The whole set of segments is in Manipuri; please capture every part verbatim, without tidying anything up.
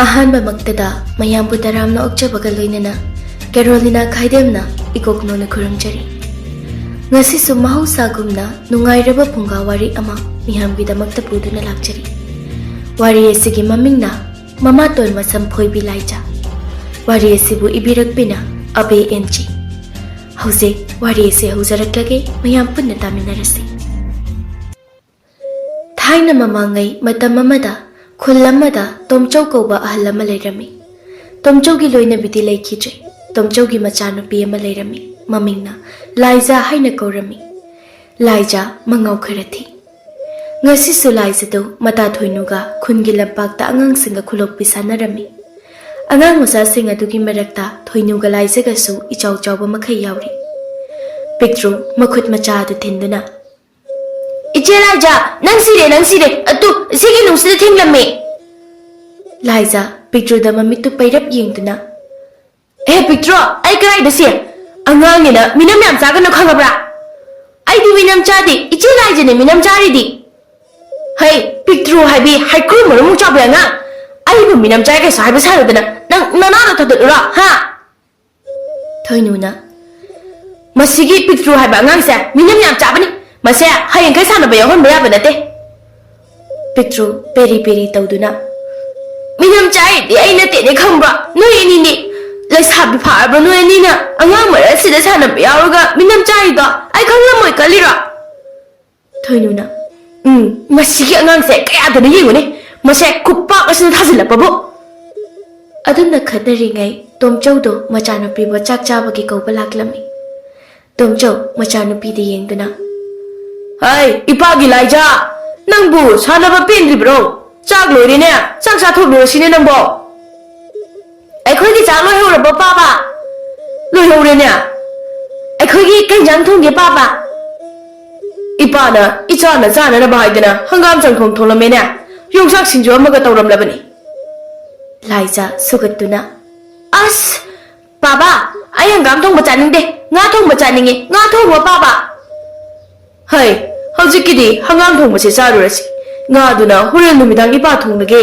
ꯑꯍꯥꯟꯕꯃꯛꯇꯗ ꯃꯌꯥꯝꯕꯨ ꯇꯔꯥꯝꯅ ꯑꯣꯛꯆꯕꯒ ꯂꯣꯏꯅꯅ ꯀꯦꯔꯣꯂꯤꯅꯥ ꯈꯥꯏꯗꯦꯝꯅ ꯏꯀꯣꯛ ꯅꯣꯟꯅ ꯈꯨꯔꯨꯝꯖꯔꯤ꯫ ꯉꯁꯤꯁꯨ ꯃꯍꯧꯁꯥꯒꯨꯝꯅ ꯅꯨꯡꯉꯥꯏꯔꯕ ꯐꯨꯡꯒꯥ ꯋꯥꯔꯤ ꯑꯃ ꯃꯤꯌꯥꯝꯒꯤꯗꯃꯛꯇ ꯄꯨꯗꯨꯅ ꯂꯥꯛꯆꯔꯤ꯫ ꯋꯥꯔꯤ ꯑꯁꯤꯒꯤ ꯃꯃꯤꯡꯅ ꯃꯃꯥꯇꯣꯟ ꯃꯁꯝ ꯐꯣꯏꯕꯤ ꯂꯥꯏꯖꯥ꯫ ꯋꯥꯔꯤ ꯑꯁꯤꯕꯨ ꯏꯕꯤꯔꯛꯄꯤꯅ ꯑꯕꯦ ꯑꯦꯟ ꯖꯤ꯫ ꯍꯧꯖꯤꯛ ꯋꯥꯔꯤ ꯑꯁꯤ ꯍꯧꯖꯔꯛꯂꯒꯦ, ꯃꯌꯥꯝ ꯄꯨꯟꯅ ꯇꯥꯃꯤꯟꯅꯔꯁꯤ꯫ ꯊꯥꯏꯅ ꯃꯃꯥꯡꯉꯩ ꯃꯇꯝ ꯑꯃꯗ ꯈꯨꯜ ꯑꯃꯗ ꯇꯣꯝꯆꯧ ꯀꯧꯕ ꯑꯍꯜ ꯑꯃ ꯂꯩꯔꯝꯃꯤ꯫ ꯇꯣꯝꯆꯧꯒꯤ ꯂꯣꯏꯅꯕꯤꯗꯤ ꯂꯩꯈꯤꯗ꯭ꯔꯦ꯫ ꯇꯣꯝꯆꯧꯒꯤ ꯃꯆꯥꯅꯨꯄꯤ ꯑꯃ ꯂꯩꯔꯝꯃꯤ꯫ ꯃꯃꯤꯡꯅ ꯂꯥꯏꯖꯥ ꯍꯥꯏꯅ ꯀꯧꯔꯝꯃꯤ꯫ ꯂꯥꯏꯖꯥ ꯃꯉꯥꯎ ꯈꯔ ꯊꯤ꯫ ꯉꯁꯤꯁꯨ ꯂꯥꯏꯖꯥꯗꯨ ꯃꯇꯥ ꯊꯣꯏꯅꯨꯒ ꯈꯨꯟꯒꯤ ꯂꯝꯄꯥꯛꯇ ꯑꯉꯥꯡꯁꯤꯡꯒ ꯈꯨꯂꯣꯛꯄꯤ ꯁꯥꯟꯅꯔꯝꯃꯤ꯫ ꯑꯉꯥꯡ ꯃꯆꯥꯁꯤꯡ ꯑꯗꯨꯒꯤ ꯃꯔꯛꯇ ꯊꯣꯏꯅꯨꯒ ꯂꯥꯏꯖꯥꯒꯁꯨ ꯏꯆꯥꯎ ꯆꯥꯎꯕ ꯃꯈꯩ ꯌꯥꯎꯔꯤ꯫ ꯄꯤꯛꯇ꯭ꯔꯨ ꯃꯈꯨꯠ ꯃꯆꯥ ꯑꯗꯨ ꯊꯤꯟꯗꯨꯅ, "ꯏꯆꯦ ꯂꯥꯏꯖꯥ, ꯅꯪ ꯁꯤꯔꯦ, ꯅꯪ ꯁꯤꯔꯦ! ꯑꯗꯨ ꯏꯆꯦꯒꯤ ꯅꯨꯡꯁꯤꯗ ꯊꯦꯡꯂꯝꯃꯦ!" ꯂꯥꯏꯖꯥ ꯄꯤꯛꯇ꯭ꯔꯨꯗ ꯃꯃꯤꯠꯇꯨ ꯄꯩꯔꯞ ꯌꯦꯡꯗꯨꯅ, "ꯑꯦ ꯄꯤꯛꯇ꯭ꯔꯨ, ꯑꯩ ꯀꯗꯥꯏꯗ ꯁꯤ? ꯑꯉꯥꯡꯅꯤꯅ ꯃꯤꯅꯝ ꯌꯥꯝ ꯆꯥꯒꯅꯨ, ꯈꯪꯉꯕ꯭ꯔꯥ? ꯑꯩꯗꯤ ꯃꯤꯅꯝ ꯆꯥꯗꯦ, ꯏꯆꯦ ꯂꯥꯏꯖꯥꯅꯦ ꯃꯤꯅꯝ ꯆꯥꯔꯤꯗꯤ!" "ꯍꯩ, ꯄꯤꯛꯇ꯭ꯔꯨ ꯍꯥꯏꯕꯤ ꯍꯩꯀ꯭ꯔꯨ ꯃꯔꯨꯃꯨꯛ ꯆꯥꯎꯕꯤ ꯑꯉꯥꯡ, ꯑꯩꯕꯨ ꯃꯤꯅꯝ ꯆꯥꯏ ꯀꯩꯁꯨ ꯍꯥꯏꯕ ꯁꯥꯔꯗꯅ ꯅꯪ ꯅꯅꯥꯗꯣ ꯊꯥꯗꯠꯂꯨꯔꯣ, ꯍꯥ?" ꯊꯣꯏꯅꯨꯅ, "ꯃꯁꯤꯒꯤ ꯄꯤꯛꯇ꯭ꯔꯨ ꯍꯥꯏꯕ ꯑꯉꯥꯡꯁꯦ ꯃꯤꯅꯝ ꯌꯥꯝ ꯆꯥꯕꯅꯤ꯫ ꯃꯁꯦ ꯍꯌꯦꯡꯈꯩ ꯁꯥꯟꯅꯕ ꯌꯥꯎꯍꯟꯕ ꯌꯥꯕ ꯅꯠꯇꯦ꯫" ꯄꯤꯛꯇ꯭ꯔꯨ ꯄꯦꯔꯤ ꯄꯦꯔꯤ ꯇꯧꯗꯨꯅ, "ꯃꯤꯅꯝ ꯆꯥꯏꯗꯤ ꯑꯩ ꯅꯠꯇꯦꯅꯦ ꯈꯪꯕ꯭ꯔꯣ, ꯅꯣꯏ ꯑꯅꯤꯅꯦ꯫ ꯂꯩꯁꯥꯕꯤ ꯐꯥꯔꯕ ꯅꯣꯏ ꯑꯅꯤꯅ ꯑꯉꯥꯡ ꯃꯔꯛꯁꯤꯗ ꯁꯥꯟꯅꯕ ꯌꯥꯎꯔꯒ ꯃꯤꯅꯝ ꯆꯥꯔꯤꯗꯣ ꯑꯩ ꯈꯪꯂꯝꯃꯣꯏ ꯈꯜꯂꯤꯔꯣ?" ꯊꯣꯏꯅꯨꯅ, "ꯎꯝ, ꯃꯁꯤꯒꯤ ꯑꯉꯥꯡꯁꯦ ꯀꯌꯥꯗꯅꯣ ꯌꯦꯡꯉꯨꯅꯦ, ꯃꯁꯦ ꯈꯨꯄꯥꯛ ꯑꯁꯤꯅ ꯊꯥꯖꯤꯜꯂꯛꯄꯕꯨ!" ꯑꯗꯨꯝꯅ ꯈꯠꯅꯔꯤꯉꯩ ꯇꯣꯝꯆꯧꯗꯣ ꯃꯆꯥꯅꯨꯄꯤꯕꯨ ꯆꯥꯛ ꯆꯥꯕꯒꯤ ꯀꯧꯕ ꯂꯥꯛꯂꯝꯃꯤ꯫ ꯇꯣꯝꯆꯧ ꯃꯆꯥꯅꯨꯄꯤꯗ ꯌꯦꯡꯗꯨꯅ, "ꯍꯥꯏ, ꯏꯄꯥꯒꯤ ꯂꯥꯏꯖꯥ, ꯅꯪꯕꯨ ꯁꯥꯟꯅꯕ ꯄꯦꯟꯗ꯭ꯔꯤꯕ꯭ꯔꯣ? ꯆꯥꯛ ꯂꯣꯏꯔꯦꯅꯦ, ꯆꯥꯛ ꯆꯥꯊꯣꯛꯂꯨꯔꯁꯤꯅꯦ ꯅꯪꯕꯣ꯫" "ꯑꯩꯈꯣꯏꯒꯤ ꯆꯥꯛ ꯂꯣꯏꯍꯧꯔꯕꯣ ꯄꯥꯕ?" "ꯂꯣꯏꯍꯧꯔꯦꯅꯦ꯫ ꯑꯩꯈꯣꯏꯒꯤ ꯀꯩ ꯏꯟꯖꯥꯡ ꯊꯣꯡꯒꯦ ꯄꯥꯕ?" "ꯏꯄꯥꯅ ꯏꯆꯥꯅ ꯆꯥꯅꯅꯕ ꯍꯥꯏꯗꯅ ꯍꯪꯒꯥꯝ ꯆꯪꯊꯣꯡ ꯊꯣꯡꯂꯝꯃꯦꯅꯦ, ꯌꯣꯡꯆꯥꯛ ꯁꯤꯡꯖꯨ ꯑꯃꯒ ꯇꯧꯔꯝꯂꯕꯅꯤ꯫" ꯂꯥꯏꯖꯥ ꯁꯨꯒꯠꯇꯨꯅ, "ꯑꯁ, ꯄꯥꯕ, ꯑꯩ ꯍꯪꯒꯥꯝ ꯊꯣꯡꯕ ꯆꯥꯅꯤꯡꯗꯦ, ꯉꯥ ꯊꯣꯡꯕ ꯆꯥꯅꯤꯡꯉꯦ, ꯉꯥ ꯊꯣꯡꯕ ꯄꯥꯕ꯫" "ꯍꯩ, ꯍꯧꯖꯤꯛꯀꯤꯗꯤ ꯍꯪꯒꯥꯝ ꯊꯣꯡꯕꯁꯦ ꯆꯥꯔꯨꯔꯁꯤ, ꯉꯥꯗꯨꯅ ꯍꯣꯔꯦꯟ ꯅꯨꯃꯤꯗꯥꯡ ꯏꯄꯥ ꯊꯣꯡꯂꯒꯦ꯫"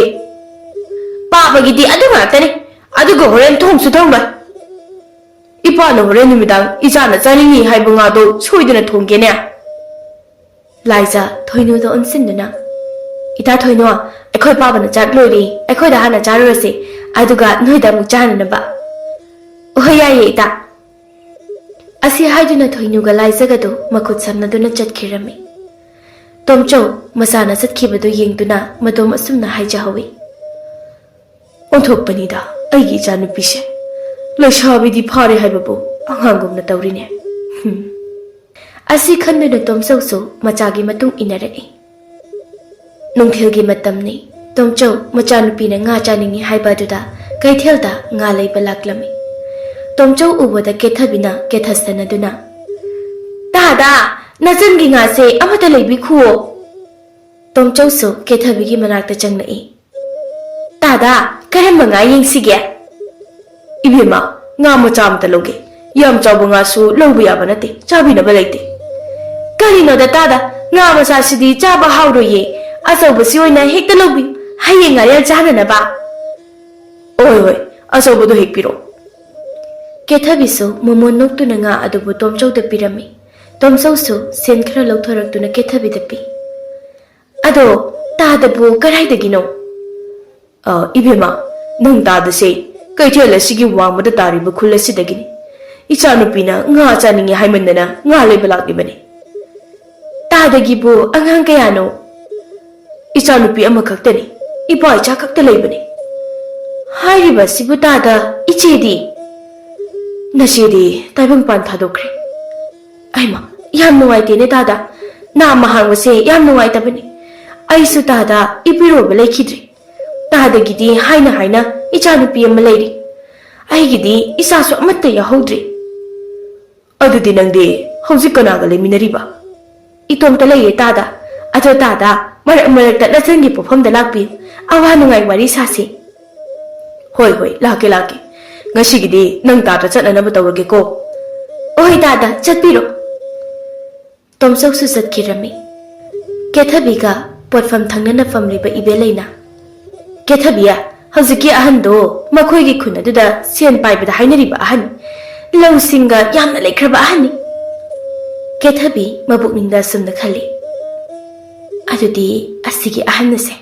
ꯆꯥꯕꯒꯤꯗꯤ ꯑꯗꯨ ꯉꯥꯛꯇꯅꯤ꯫ ꯑꯗꯨꯒ ꯍꯣꯔꯦꯟ ꯊꯣꯡꯁꯨ ꯊꯣꯡꯂꯣꯏ꯫ ꯏꯄꯥꯅ ꯍꯣꯔꯦꯟ ꯅꯨꯃꯤꯗꯥꯡ ꯏꯆꯥꯅ ꯆꯥꯅꯤꯡꯏ ꯍꯥꯏꯕ ꯉꯥꯗꯣ ꯁꯣꯏꯗꯅ ꯊꯣꯡꯒꯦꯅꯦ꯫ ꯂꯥꯏꯖꯥ ꯊꯣꯏꯅꯨꯗ ꯑꯣꯟꯁꯤꯟꯗꯨꯅ, "ꯏꯇꯥ ꯊꯣꯏꯅꯨ, ꯑꯩꯈꯣꯏ ꯄꯥꯕꯅ ꯆꯥꯛ ꯂꯣꯏꯔꯦ, ꯑꯩꯈꯣꯏꯗ ꯍꯥꯟꯅ ꯆꯥꯔꯨꯔꯁꯤ, ꯑꯗꯨꯒ ꯅꯣꯏꯗ ꯑꯃꯨꯛ ꯆꯥꯅꯅꯕ꯫" "ꯍꯣꯏ, ꯌꯥꯏꯌꯦ, ꯏꯇꯥ꯫" ꯑꯁꯤ ꯍꯥꯏꯗꯨꯅ ꯊꯣꯏꯅꯨꯒ ꯂꯥꯏꯖꯒꯗꯨ ꯃꯈꯨꯠ ꯁꯝꯅꯗꯨꯅ ꯆꯠꯈꯤꯔꯝꯃꯤ꯫ ꯇꯣꯝꯆꯧ ꯃꯆꯥꯅ ꯆꯠꯈꯤꯕꯗꯨ ꯌꯦꯡꯗꯨꯅ ꯃꯇꯣꯝ ꯑꯁꯨꯝꯅ ꯍꯥꯏꯖꯍꯧꯏ, "ꯑꯣꯟꯊꯣꯛꯄꯅꯤꯗ ꯑꯩꯒꯤ ꯏꯆꯥꯅꯨꯄꯤꯁꯦ꯫ ꯂꯩꯁꯥꯕꯤꯗꯤ ꯐꯥꯔꯦ ꯍꯥꯏꯕꯕꯨ ꯑꯉꯥꯡꯒꯨꯝꯅ ꯇꯧꯔꯤꯅꯦ꯫ ꯍꯨꯝ꯫" ꯑꯁꯤ ꯈꯟꯗꯨꯅ ꯇꯣꯝꯆꯧꯁꯨ ꯃꯆꯥꯒꯤ ꯃꯇꯨꯡ ꯏꯟꯅꯔꯛꯏ꯫ ꯅꯨꯡꯊꯤꯜꯒꯤ ꯃꯇꯝꯅꯤ꯫ ꯇꯣꯝꯆꯧ ꯃꯆꯥꯅꯨꯄꯤꯅ ꯉꯥ ꯆꯥꯅꯤꯡꯏ ꯍꯥꯏꯕ ꯑꯗꯨꯗ ꯀꯩꯊꯦꯜꯗ ꯉꯥ ꯂꯩꯕ ꯂꯥꯛꯂꯝꯃꯤ꯫ ꯇꯣꯝꯆꯧ ꯎꯕꯗ ꯀꯦꯊꯕꯤꯅ ꯀꯦꯊꯁꯟꯅꯗꯨꯅ, "ꯇꯥꯗ, ꯅꯆꯟꯒꯤ ꯉꯥꯁꯦ ꯑꯃꯠꯇ ꯂꯩꯕꯤꯈꯨꯑꯣ꯫" ꯇꯣꯝꯆꯧꯁꯨ ꯀꯦꯊꯕꯤꯒꯤ ꯃꯅꯥꯛꯇ ꯆꯪꯂꯛꯏ꯫ "ꯇꯥꯗ, ꯀꯔꯝꯕ ꯉꯥ ꯌꯦꯡꯁꯤꯒꯦ?" "ꯏꯕꯦꯝꯃ, ꯉꯥ ꯃꯆꯥ ꯑꯃꯇ ꯂꯧꯒꯦ꯫ ꯌꯥꯝ ꯆꯥꯎꯕ ꯉꯥꯁꯨ ꯂꯧꯕ ꯌꯥꯕ ꯅꯠꯇꯦ, ꯆꯥꯕꯤꯅꯕ ꯂꯩꯇꯦ꯫" "ꯀꯔꯤꯅꯣꯗ ꯇꯥꯗ, ꯉꯥ ꯃꯆꯥꯁꯤꯗꯤ ꯆꯥꯕ ꯍꯥꯎꯔꯣꯏꯌꯦ꯫ ꯑꯆꯧꯕꯁꯤ ꯑꯣꯏꯅ ꯍꯦꯛꯇ ꯂꯧꯕꯤꯌꯨ, ꯍꯌꯦꯡ ꯉꯥꯔꯦꯜ ꯆꯥꯅꯅꯕ꯫" "ꯍꯣꯏ, ꯍꯣꯏ, ꯑꯆꯧꯕꯗꯣ ꯍꯦꯛ ꯄꯤꯔꯛꯑꯣ꯫" ꯀꯦꯊꯕꯤꯁꯨ ꯃꯃꯣꯟ ꯅꯣꯛꯇꯨꯅ ꯉꯥ ꯑꯗꯨꯕꯨ ꯇꯣꯝꯆꯧꯗ ꯄꯤꯔꯝꯃꯤ꯫ ꯇꯣꯝꯆꯧꯁꯨ ꯁꯦꯟ ꯈꯔ ꯂꯧꯊꯣꯔꯛꯇꯨꯅ ꯀꯦꯊꯕꯤꯗ ꯄꯤ꯫ "ꯑꯗꯣ ꯇꯥꯗꯕꯨ ꯀꯗꯥꯏꯗꯒꯤꯅꯣ?" "ꯑ, ꯏꯕꯦꯝꯃ, ꯅꯪ ꯇꯥꯗꯁꯦ ꯀꯩꯊꯦꯜ ꯑꯁꯤꯒꯤ ꯋꯥꯡꯃꯗ ꯇꯥꯔꯤꯕ ꯈꯨꯜ ꯑꯁꯤꯗꯒꯤꯅꯤ꯫ ꯏꯆꯥꯅꯨꯄꯤꯅ ꯉꯥ ꯆꯥꯅꯤꯡꯉꯤ ꯍꯥꯏꯃꯟꯗꯅ ꯉꯥ ꯂꯩꯕ ꯂꯥꯛꯂꯤꯕꯅꯤ꯫" "ꯇꯥꯗꯒꯤꯕꯨ ꯑꯉꯥꯡ ꯀꯌꯥꯅꯣ?" "ꯏꯆꯥꯅꯨꯄꯤ ꯑꯃꯈꯛꯇꯅꯤ, ꯏꯄꯥ ꯏꯆꯥ ꯈꯛꯇ ꯂꯩꯕꯅꯤ꯫" "ꯍꯥꯏꯔꯤꯕ ꯑꯁꯤꯕꯨ ꯇꯥꯗ, ꯏꯆꯦꯗꯤ?" "ꯅꯆꯦꯗꯤ ꯇꯥꯏꯕꯪꯄꯥꯟ ꯊꯥꯗꯣꯛꯈ꯭ꯔꯦ꯫" "ꯑꯩꯃ, ꯌꯥꯝ ꯅꯨꯡꯉꯥꯏꯇꯦꯅꯦ ꯇꯥꯗ꯫ ꯅꯥꯃ ꯍꯥꯡꯕꯁꯦ ꯌꯥꯝ ꯅꯨꯡꯉꯥꯏꯇꯕꯅꯤ꯫ ꯑꯩꯁꯨ ꯇꯥꯗ ꯏꯄꯤꯔꯣꯕ ꯂꯩꯈꯤꯗ꯭ꯔꯦ꯫ ꯇꯥꯗꯒꯤꯗꯤ ꯍꯥꯏꯅ ꯍꯥꯏꯅ ꯏꯆꯥꯅꯨꯄꯤ ꯑꯃ ꯂꯩꯔꯤ꯫ ꯑꯩꯒꯤꯗꯤ ꯏꯆꯥꯁꯨ ꯑꯃꯠꯇ ꯌꯥꯎꯍꯧꯗ꯭ꯔꯤ꯫" "ꯑꯗꯨꯗꯤ ꯅꯪꯗꯤ ꯍꯧꯖꯤꯛ ꯀꯅꯥꯒ ꯂꯩꯃꯤꯟꯅꯔꯤꯕ?" "ꯏꯇꯣꯝꯇ ꯂꯩꯌꯦ ꯇꯥꯗ꯫ ꯑꯗꯣ ꯇꯥꯗ, ꯃꯔꯛ ꯃꯔꯛꯇ ꯅꯆꯟꯒꯤ ꯄꯣꯛꯐꯝꯗ ꯂꯥꯛꯄꯤꯌꯨ, ꯑꯋꯥ ꯅꯨꯡꯉꯥꯏ ꯋꯥꯔꯤ ꯁꯥꯁꯤ꯫" "ꯍꯣꯏ, ꯍꯣꯏ, ꯂꯥꯛꯀꯦ, ꯂꯥꯛꯀꯦ꯫ ꯉꯁꯤꯒꯤꯗꯤ ꯅꯪ ꯇꯥꯗ ꯆꯠꯅꯅꯕ ꯇꯧꯔꯒꯦꯀꯣ꯫" "ꯍꯣꯏ ꯇꯥꯗ, ꯆꯠꯄꯤꯔꯣ꯫" ꯇꯣꯝꯆꯧꯁꯨ ꯆꯠꯈꯤꯔꯝꯃꯤ꯫ ꯀꯦꯊꯕꯤꯒ ꯄꯣꯠꯐꯝ ꯊꯪꯅꯅ ꯐꯝꯂꯤꯕ ꯏꯕꯦꯂꯩꯅ, "ꯀꯦꯊꯕꯤ, ꯍꯧꯖꯤꯛꯀꯤ ꯑꯍꯟꯗꯣ ꯃꯈꯣꯏꯒꯤ ꯈꯨꯟ ꯑꯗꯨꯗ ꯁꯦꯟ ꯄꯥꯏꯕꯗ ꯍꯥꯏꯅꯔꯤꯕ ꯑꯍꯟ, ꯂꯧꯁꯤꯡꯒ ꯌꯥꯝꯅ ꯂꯩꯈ꯭ꯔꯕ ꯑꯍꯟꯅꯤ꯫ ꯀꯦꯊꯕꯤ ꯃꯄꯨꯛꯅꯤꯡꯗ ꯑꯁꯨꯝꯅ ꯈꯜꯂꯤ꯫ ꯑꯗꯨꯗꯤ ꯑꯁꯤꯒꯤ ꯑꯍꯟ ꯑꯁꯦ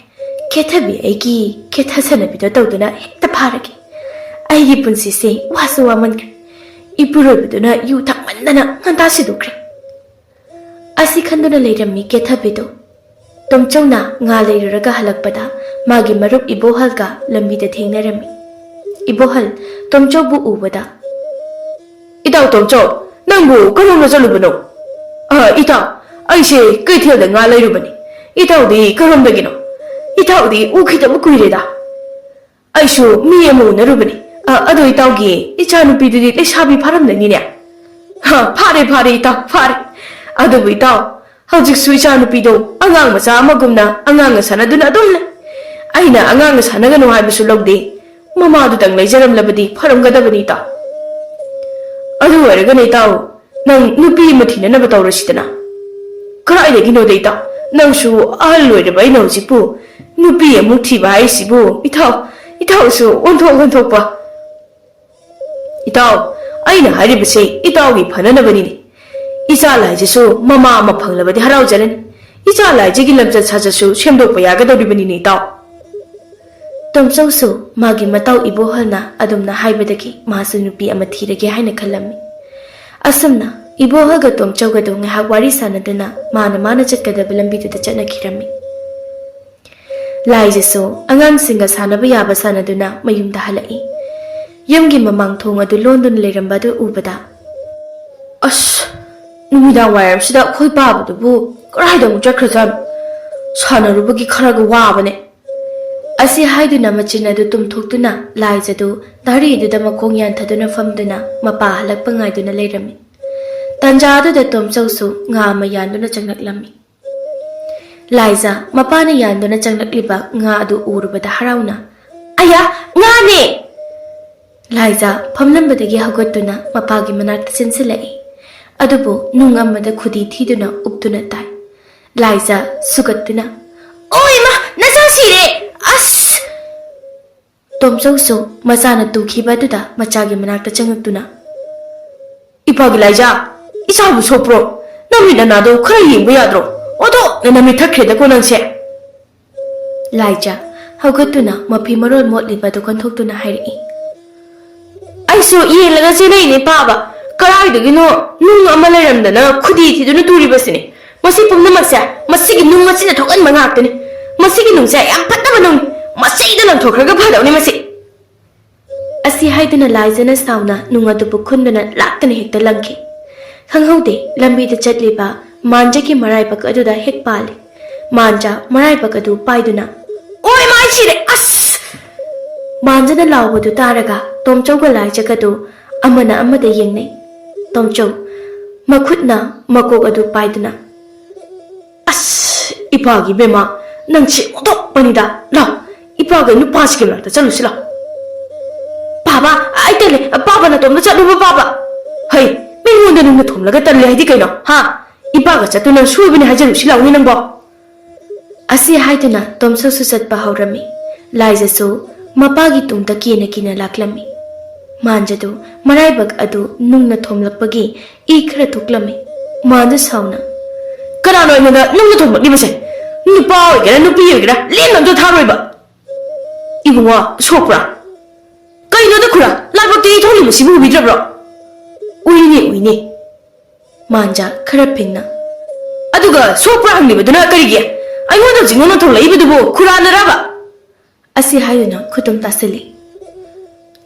ꯀꯦꯊꯕꯤ ꯑꯩꯒꯤ ꯀꯦꯊ ꯁꯥꯟꯅꯕꯤꯗꯣ ꯇꯧꯗꯨꯅ ꯍꯦꯛꯇ ꯐꯥꯔꯒꯦ꯫ ꯑꯩꯒꯤ ꯄꯨꯟꯁꯤꯁꯦ ꯋꯥꯁꯨ ꯋꯥꯃꯟꯈ꯭ꯔꯦ꯫ ꯏꯄꯨꯔꯣꯏꯕꯗꯨꯅ ꯌꯨ ꯊꯛꯃꯟꯗꯅ ꯉꯟꯇꯥ ꯁꯤꯗꯣꯛꯈ꯭ꯔꯦ꯫ ꯑꯁꯤ ꯈꯟꯗꯨꯅ ꯂꯩꯔꯝꯃꯤ ꯀꯦꯊꯕꯤꯗꯣ꯫ ꯇꯣꯝꯆꯧꯅ ꯉꯥ ꯂꯩꯔꯨꯔꯒ ꯍꯜꯂꯛꯄꯗ ꯃꯥꯒꯤ ꯃꯔꯨꯞ ꯏꯕꯣꯍꯜꯒ ꯂꯝꯕꯤꯗ ꯊꯦꯡꯅꯔꯝꯃꯤ꯫ ꯏꯕꯣꯍꯜ ꯇꯣꯝꯆꯧꯕꯨ ꯎꯕꯗ, "ꯏꯇꯥꯎ ꯇꯣꯝꯆꯧ, ꯅꯪꯕꯨ ꯀꯔꯣꯝꯗ ꯆꯠꯂꯨꯕꯅꯣ?" "ꯑ, ꯏꯇꯥꯎ, ꯑꯩꯁꯦ ꯀꯩꯊꯦꯜꯗ ꯉꯥ ꯂꯩꯔꯨꯕꯅꯤ꯫ ꯏꯇꯥꯎꯗꯤ ꯀꯔꯣꯝꯗꯒꯤꯅꯣ? ꯏꯇꯥꯎꯗꯤ ꯎꯈꯤꯗꯕ ꯀꯨꯏꯔꯦꯗ꯫ ꯑꯩꯁꯨ ꯃꯤ ꯑꯃ ꯎꯅꯔꯨꯕꯅꯤ꯫ ꯑ, ꯑꯗꯣ ꯏꯇꯥꯎꯒꯤ ꯏꯆꯥꯅꯨꯄꯤꯗꯨꯗꯤ ꯂꯩꯁꯥꯕꯤ ꯐꯥꯔꯝꯂꯅꯤꯅꯦ?" "ꯍ, ꯐꯥꯔꯦ, ꯐꯥꯔꯦ ꯏꯇꯥꯎ, ꯐꯥꯔꯦ꯫ ꯑꯗꯨꯕꯨ ꯏꯇꯥꯎ, ꯍꯧꯖꯤꯛꯁꯨ ꯏꯆꯥꯅꯨꯄꯤꯗꯣ ꯑꯉꯥꯡ ꯃꯆꯥ ꯑꯃꯒꯨꯝꯅ ꯑꯉꯥꯡꯒ ꯁꯥꯟꯅꯗꯨꯅ ꯑꯗꯨꯝ ꯂꯩ꯫ ꯑꯩꯅ ꯑꯉꯥꯡꯒ ꯁꯥꯟꯅꯒꯅꯨ ꯍꯥꯏꯕꯁꯨ ꯂꯧꯗꯦ꯫ ꯃꯃꯥꯗꯨꯇꯪ ꯂꯩꯖꯔꯝꯂꯕꯗꯤ ꯐꯔꯝꯒꯗꯕꯅꯤ ꯏꯇꯥꯎ꯫ ꯑꯗꯨ ꯑꯣꯏꯔꯒꯅ ꯏꯇꯥꯎ, ꯅꯪ ꯅꯨꯄꯤ ꯑꯃ ꯊꯤꯅꯅꯕ ꯇꯧꯔꯁꯤꯗꯅ꯫" "ꯀꯗꯥꯏꯗꯒꯤꯅꯣꯗ ꯏꯇꯥꯎ, ꯅꯪꯁꯨ ꯑꯍꯜ ꯑꯣꯏꯔꯕ ꯑꯩꯅ ꯍꯧꯖꯤꯛꯄꯨ ꯅꯨꯄꯤ ꯑꯃꯨꯛ ꯊꯤꯕ ꯍꯥꯏꯁꯤꯕꯨ ꯏꯇꯥꯎ, ꯏꯇꯥꯎꯁꯨ ꯑꯣꯟꯊꯣꯛ ꯑꯣꯟꯊꯣꯛꯄ꯫" "ꯏꯇꯥꯎ, ꯑꯩꯅ ꯍꯥꯏꯔꯤꯕꯁꯤ ꯏꯇꯥꯎꯒꯤ ꯐꯅꯅꯕꯅꯤꯅꯦ꯫ ꯏꯆꯥ ꯂꯥꯏꯖꯁꯨ ꯃꯃꯥ ꯑꯃ ꯐꯪꯂꯕꯗꯤ ꯍꯔꯥꯎꯖꯔꯅꯤ꯫ ꯏꯆꯥ ꯂꯥꯏꯖꯒꯤ ꯂꯝꯆꯠ ꯁꯥꯖꯠꯁꯨ ꯁꯦꯝꯗꯣꯛꯄ ꯌꯥꯒꯗꯧꯔꯤꯕꯅꯤꯅꯦ ꯏꯇꯥꯎ꯫" ꯇꯣꯝꯆꯧꯁꯨ ꯃꯥꯒꯤ ꯃꯇꯥꯎ ꯏꯕꯣꯍꯜꯅ ꯑꯗꯨꯝꯅ ꯍꯥꯏꯕꯗꯒꯤ ꯃꯥꯁꯨ ꯅꯨꯄꯤ ꯑꯃ ꯊꯤꯔꯒꯦ ꯍꯥꯏꯅ ꯈꯜꯂꯝꯃꯤ꯫ ꯑꯁꯨꯝꯅ ꯏꯕꯣꯍꯜꯒ ꯇꯣꯝꯆꯧꯒꯗꯨ ꯉꯥꯏꯍꯥꯛ ꯋꯥꯔꯤ ꯁꯥꯟꯅꯗꯨꯅ ꯃꯥꯅ ꯃꯥꯅ ꯆꯠꯀꯗꯕ ꯂꯝꯕꯤꯗꯨꯗ ꯆꯠꯅꯈꯤꯔꯝꯃꯤ꯫ ꯂꯥꯏꯖꯁꯨ ꯑꯉꯥꯡꯁꯤꯡꯒ ꯁꯥꯟꯅꯕ ꯌꯥꯕ ꯁꯥꯟꯅꯗꯨꯅ ꯃꯌꯨꯝꯗ ꯍꯜꯂꯛꯏ꯫ ꯌꯨꯝꯒꯤ ꯃꯃꯥꯡ ꯊꯣꯡ ꯑꯗꯨ ꯂꯣꯟꯗꯨꯅ ꯂꯩꯔꯝꯕ ꯑꯗꯨ ꯎꯕꯗ, "ꯑꯁ, ꯅꯨꯃꯤꯗꯥꯡ ꯋꯥꯏꯔꯝꯁꯤꯗ ꯑꯩꯈꯣꯏ ꯄꯥꯕꯗꯨꯕꯨ ꯀꯗꯥꯏꯗ ꯑꯃꯨꯛ ꯆꯠꯈ꯭ꯔꯖꯥꯠꯅꯣ? ꯁꯥꯟꯅꯔꯨꯕꯒꯤ ꯈꯔꯒ ꯋꯥꯕꯅꯦ꯫" ꯑꯁꯤ ꯍꯥꯏꯗꯨꯅ ꯃꯆꯤꯟ ꯑꯗꯨ ꯇꯨꯝꯊꯣꯛꯇꯨꯅ ꯂꯥꯏꯖꯗꯨ ꯗꯥꯔꯤꯗꯨꯗ ꯃꯈꯣꯡ ꯌꯥꯟꯊꯗꯨꯅ ꯐꯝꯗꯨꯅ ꯃꯄꯥ ꯍꯜꯂꯛꯄ ꯉꯥꯏꯗꯨꯅ ꯂꯩꯔꯝꯃꯤ꯫ ꯇꯥꯟꯖꯥ ꯑꯗꯨꯗ ꯇꯣꯝꯆꯧꯁꯨ ꯉꯥ ꯑꯃ ꯌꯥꯟꯗꯨꯅ ꯆꯪꯂꯛꯂꯝꯃꯤ꯫ ꯂꯥꯏꯖꯥ ꯃꯄꯥꯅ ꯌꯥꯟꯗꯨꯅ ꯆꯪꯂꯛꯂꯤꯕ ꯉꯥ ꯑꯗꯨ ꯎꯔꯨꯕꯗ ꯍꯔꯥꯎꯅ, "ꯑꯌꯥ, ꯉꯥꯅꯦ!" ꯂꯥꯏꯖꯥ ꯐꯝꯂꯝꯕꯗꯒꯤ ꯍꯧꯒꯠꯇꯨꯅ ꯃꯄꯥꯒꯤ ꯃꯅꯥꯛꯇ ꯆꯦꯟꯁꯤꯜꯂꯛꯏ꯫ ꯑꯗꯨꯕꯨ ꯅꯨꯡ ꯑꯃꯗ ꯈꯨꯗꯤ ꯊꯤꯗꯨꯅ ꯎꯞꯇꯨꯅ ꯇꯥꯏ꯫ ꯂꯥꯏꯖꯥ ꯁꯨꯒꯠꯇꯨꯅ, "ꯑꯣ ꯏꯃꯥ, ꯅꯆꯥ ꯁꯤꯔꯦ! ꯑꯁ!" ꯇꯣꯝꯆꯧꯁꯨ ꯃꯆꯥꯅ ꯇꯨꯈꯤꯕ ꯑꯗꯨꯗ ꯃꯆꯥꯒꯤ ꯃꯅꯥꯛꯇ ꯆꯪꯉꯛꯇꯨꯅ, "ꯏꯄꯥꯒꯤ ꯂꯥꯏꯖꯥ, ꯏꯆꯥꯕꯨ ꯁꯣꯛꯄ꯭ꯔꯣ? ꯅꯃꯤꯠ ꯅꯅꯥꯗꯣ ꯈꯔ ꯌꯦꯡꯕ ꯌꯥꯗ꯭ꯔꯣ? ꯑꯣꯟꯊꯣꯛꯅ ꯅꯃꯤꯠ ꯊꯛꯈ꯭ꯔꯦꯗꯀꯣ ꯅꯪꯁꯦ!" ꯂꯥꯏꯖꯥ ꯍꯧꯒꯠꯇꯨꯅ ꯃꯐꯤ ꯃꯔꯣꯜ ꯃꯣꯠꯂꯤꯕ ꯑꯗꯨ ꯀꯟꯊꯣꯛꯇꯨꯅ ꯍꯥꯏꯔꯛꯏ꯫ "ꯑꯩꯁꯨ ꯌꯦꯡꯂꯒ ꯆꯦꯜꯂꯛꯏꯅꯦ ꯄꯥꯕ꯫ ꯀꯗꯥꯏꯗꯒꯤꯅꯣ ꯅꯨꯡ ꯑꯃ ꯂꯩꯔꯝꯗꯅ ꯈꯨꯗꯤ ꯊꯤꯗꯨꯅ ꯇꯨꯔꯤꯕꯁꯤꯅꯤ꯫ ꯃꯁꯤ ꯄꯨꯝꯅꯃꯛꯁꯦ ꯃꯁꯤꯒꯤ ꯅꯨꯡ ꯑꯁꯤꯅ ꯊꯣꯛꯍꯟꯕ ꯉꯥꯛꯇꯅꯤ꯫ ꯃꯁꯤꯒꯤ ꯅꯨꯡꯁꯦ ꯌꯥꯝ ꯐꯠꯇꯕ ꯅꯨꯡꯅꯤ꯫ ꯃꯁꯤꯗ ꯂꯪꯊꯣꯛꯈ꯭ꯔꯒ ꯐꯗꯧꯅꯤ ꯃꯁꯤ꯫" ꯑꯁꯤ ꯍꯥꯏꯗꯨꯅ ꯂꯥꯏꯖꯅ ꯁꯥꯎꯅ ꯅꯨꯡ ꯑꯗꯨꯕꯨ ꯈꯨꯟꯗꯨꯅ ꯂꯥꯛꯇꯅ ꯍꯦꯛꯇ ꯂꯪꯈꯤ꯫ ꯈꯪꯍꯧꯗꯦ, ꯂꯝꯕꯤꯗ ꯆꯠꯂꯤꯕ ꯃꯥꯟꯖꯒꯤ ꯃꯔꯥꯏꯕꯛ ꯑꯗꯨꯗ ꯍꯦꯛ ꯄꯥꯜꯂꯤ꯫ ꯃꯥꯟꯖ ꯃꯔꯥꯏꯕꯛ ꯑꯗꯨ ꯄꯥꯏꯗꯨꯅ, "ꯑꯣꯏ ꯃꯥꯏ ꯁꯤꯔꯦ, ꯑꯁ!" ꯃꯥꯟꯖꯅ ꯂꯥꯎꯕꯗꯨ ꯇꯥꯔꯒ ꯇꯣꯝꯆꯧꯒ ꯂꯥꯏꯖꯒꯗꯨ ꯑꯃꯅ ꯑꯃꯗ ꯌꯦꯡꯅꯩ꯫ ꯇꯣꯝꯆꯧ ꯃꯈꯨꯠꯅ ꯃꯀꯣꯛ ꯑꯗꯨ ꯄꯥꯏꯗꯨꯅ, "ꯑꯁ, ꯏꯄꯥꯒꯤ ꯏꯕꯦꯝꯃ, ꯅꯪ ꯁꯤ ꯑꯣꯟꯊꯣꯛꯄꯅꯤꯗ꯫ ꯂꯥꯎ, ꯏꯄꯥꯒ ꯅꯨꯄꯥꯁꯤꯒꯤ ꯃꯅꯥꯛꯇ ꯆꯠꯂꯨꯁꯤ ꯂꯥꯎ꯫" "ꯄꯥꯕ, ꯑꯩ ꯇꯜꯂꯦ꯫ ꯄꯥꯕ ꯅꯇꯣꯝꯇ ꯆꯠꯂꯨꯕ ꯄꯥꯕ꯫" "ꯍꯩ, ꯃꯤꯉꯣꯟꯗ ꯅꯪꯅ ꯊꯣꯝꯂꯒ ꯇꯜꯂꯦ ꯍꯥꯏꯗꯤ ꯀꯩꯅꯣ, ꯍꯥ? ꯏꯄꯥꯒ ꯆꯠꯇꯨꯅ ꯁꯣꯏꯕꯅꯤ ꯍꯥꯏꯖꯔꯨꯁꯤ ꯂꯥꯎꯅꯤ ꯅꯪꯕꯣ꯫" ꯑꯁꯤ ꯍꯥꯏꯗꯨꯅ ꯇꯣꯝꯆꯧꯁꯨ ꯆꯠꯄ ꯍꯧꯔꯝꯃꯤ꯫ ꯂꯥꯏꯖꯁꯨ ꯃꯄꯥꯒꯤ ꯇꯨꯡꯗ ꯀꯤꯅ ꯀꯤꯅ ꯂꯥꯛꯂꯝꯃꯤ꯫ ꯃꯥꯟꯖꯗꯨ ꯃꯔꯥꯏꯕꯛ ꯑꯗꯨ ꯅꯨꯡꯅ ꯊꯣꯝꯂꯛꯄꯒꯤ ꯏ ꯈꯔ ꯊꯣꯛꯂꯝꯃꯤ꯫ ꯃꯥꯟꯖ ꯁꯥꯎꯅ, "ꯀꯅꯥꯅꯣ ꯑꯩꯉꯣꯟꯗ ꯅꯨꯡꯅ ꯊꯣꯝꯂꯛꯂꯤꯕꯁꯦ? ꯅꯨꯄꯥ ꯑꯣꯏꯒꯦꯔꯥ ꯅꯨꯄꯤ ꯑꯣꯏꯒꯦꯔꯥ ꯂꯦꯝꯅ ꯑꯝꯇ ꯊꯥꯔꯣꯏꯕ꯫ ꯏꯕꯨꯡꯉꯣ, ꯁꯣꯛꯄ꯭ꯔꯥ? ꯀꯩꯅꯣꯗ ꯈꯨꯔꯥ, ꯂꯥꯏꯕꯛꯇ ꯏ ꯊꯣꯛꯂꯤꯕꯁꯤꯕꯨ ꯎꯕꯤꯗ꯭ꯔꯕ꯭ꯔꯣ?" "ꯎꯏꯅꯦ, ꯎꯏꯅꯦ꯫" ꯃꯥꯟꯖ ꯈꯔ ꯐꯤꯡꯅ, "ꯑꯗꯨꯒ ꯁꯣꯛꯄ꯭ꯔꯥ ꯍꯪꯂꯤꯕꯗꯨꯅ ꯀꯔꯤꯒꯤ? ꯑꯩꯉꯣꯟꯗ ꯍꯧꯖꯤꯛ ꯅꯪꯅ ꯊꯣꯝꯂꯛꯏꯕꯗꯨꯕꯨ ꯈꯨꯔꯥꯅꯔꯕ?" ꯑꯁꯤ ꯍꯥꯏꯗꯨꯅ ꯈꯨꯇꯨꯝ ꯇꯥꯁꯤꯜꯂꯤ꯫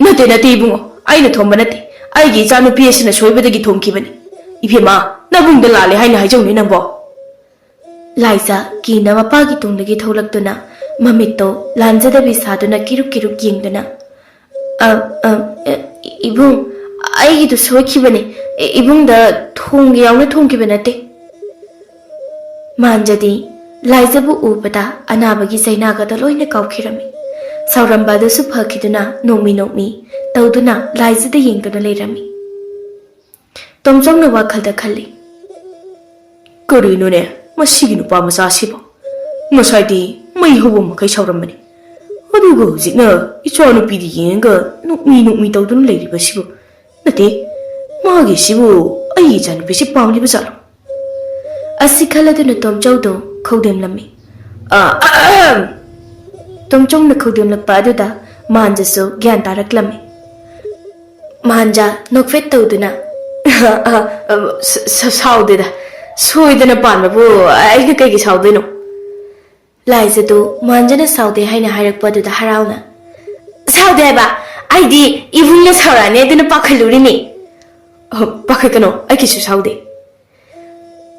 "ꯅꯠꯇꯦ, ꯅꯠꯇꯦ ꯏꯕꯨꯡꯉꯣ, ꯑꯩꯅ ꯊꯣꯝꯕ ꯅꯠꯇꯦ꯫ ꯑꯩꯒꯤ ꯏꯆꯥꯅꯨꯄꯤ ꯑꯁꯤꯅ ꯁꯣꯏꯕꯗꯒꯤ ꯊꯣꯝꯈꯤꯕꯅꯤ꯫ ꯏꯕꯦꯝꯃ, ꯅꯕꯨꯡꯗ ꯂꯥꯜꯂꯦ ꯍꯥꯏꯅ ꯍꯥꯏꯖꯧꯅꯦ ꯅꯪꯕꯣ꯫" ꯂꯥꯏꯖ ꯀꯤꯅ ꯃꯄꯥꯒꯤ ꯇꯨꯡꯗꯒꯤ ꯊꯣꯛꯂꯛꯇꯨꯅ ꯃꯃꯤꯠꯇꯣ ꯂꯥꯟꯖꯗꯕꯤ ꯁꯥꯗꯨꯅ ꯀꯤꯔꯨꯛ ꯀꯤꯔꯨꯛ ꯌꯦꯡꯗꯨꯅ, "ꯑ, ꯑ, ꯑ, ꯏꯕꯨꯡ, ꯑꯩꯒꯤꯗꯨ ꯁꯣꯏꯈꯤꯕꯅꯦ꯫ ꯏ-, ꯏꯕꯨꯡꯗ ꯊꯣꯡꯒꯦ ꯌꯥꯎꯅ ꯊꯣꯡꯈꯤꯕ ꯅꯠꯇꯦ꯫" ꯃꯥꯟꯖꯗꯤ ꯂꯥꯏꯖꯕꯨ ꯎꯕꯗ ꯑꯅꯥꯕꯒꯤ ꯆꯩꯅꯥꯒꯗꯣ ꯂꯣꯏꯅ ꯀꯥꯎꯈꯤꯔꯝꯃꯤ꯫ ꯁꯥꯎꯔꯝꯕ ꯑꯗꯨꯁꯨ ꯐꯈꯤꯗꯨꯅ ꯅꯣꯛꯃꯤ ꯅꯣꯛꯃꯤ ꯇꯧꯗꯨꯅ ꯂꯥꯏꯖꯗ ꯌꯦꯡꯗꯨꯅ ꯂꯩꯔꯝꯃꯤ꯫ ꯇꯣꯝꯆꯧꯅ ꯋꯥꯈꯜꯗ ꯈꯜꯂꯤ, "ꯀꯔꯤꯅꯣꯅꯦ ꯃꯁꯤꯒꯤ ꯅꯨꯄꯥ ꯃꯆꯥꯁꯤꯕꯣ? ꯉꯁꯥꯏꯗꯤ ꯃꯩ ꯍꯧꯕ ꯃꯈꯩ ꯁꯥꯎꯔꯝꯕꯅꯤ, ꯑꯗꯨꯒ ꯍꯧꯖꯤꯛꯅ ꯏꯆꯥꯅꯨꯄꯤꯗꯤ ꯌꯦꯡꯉꯒ ꯅꯣꯛꯃꯤ ꯅꯣꯛꯃꯤ ꯇꯧꯗꯨꯅ ꯂꯩꯔꯤꯕꯁꯤꯕꯨ? ꯅꯠꯇꯦ, ꯃꯥꯒꯤꯁꯤꯕꯨ ꯑꯩꯒꯤ ꯏꯆꯥꯅꯨꯄꯤꯁꯤ ꯄꯥꯝꯂꯤꯕ ꯖꯥꯠꯂꯣ? ꯑꯁꯤ ꯈꯜꯂꯗꯨꯅ ꯇꯣꯝꯆꯧꯗꯣ ꯈꯧꯗꯦꯝꯂꯝꯃꯤ꯫ ꯑ, ꯑꯍꯝ! ꯇꯣꯝꯆꯧꯅ ꯈꯧꯗꯦꯝꯂꯛꯄ ꯑꯗꯨꯗ ꯃꯥꯟꯖꯁꯨ ꯒ꯭ꯌꯥꯟ ꯇꯥꯔꯛꯂꯝꯃꯤ꯫ ꯃꯥꯟꯖ ꯅꯣꯛꯐꯦꯠ ꯇꯧꯗꯨꯅ, "ꯑ, ꯑ, ꯁ-, ꯁ-, ꯁꯥꯎꯗꯦꯗ, ꯁꯣꯏꯗꯅ ꯄꯥꯟꯕꯕꯨ ꯑꯩꯅ ꯀꯩꯒꯤ ꯁꯥꯎꯗꯣꯏꯅꯣ?" ꯂꯥꯏꯖꯗꯨ ꯃꯥꯟꯖꯅ ꯁꯥꯎꯗꯦ ꯍꯥꯏꯅ ꯍꯥꯏꯔꯛꯄ ꯑꯗꯨꯗ ꯍꯔꯥꯎꯅ, "ꯁꯥꯎꯗꯦ ꯍꯥꯏꯕ? ꯑꯩꯗꯤ ꯏꯕꯨꯡꯅ ꯁꯥꯎꯔꯛꯑꯅꯤ ꯑꯗꯨꯅ ꯄꯥꯈꯠꯂꯨꯔꯤꯅꯤ꯫" "ꯑ, ꯄꯥꯈꯠꯀꯅꯣ, ꯑꯩ ꯀꯩꯁꯨ ꯁꯥꯎꯗꯦ꯫"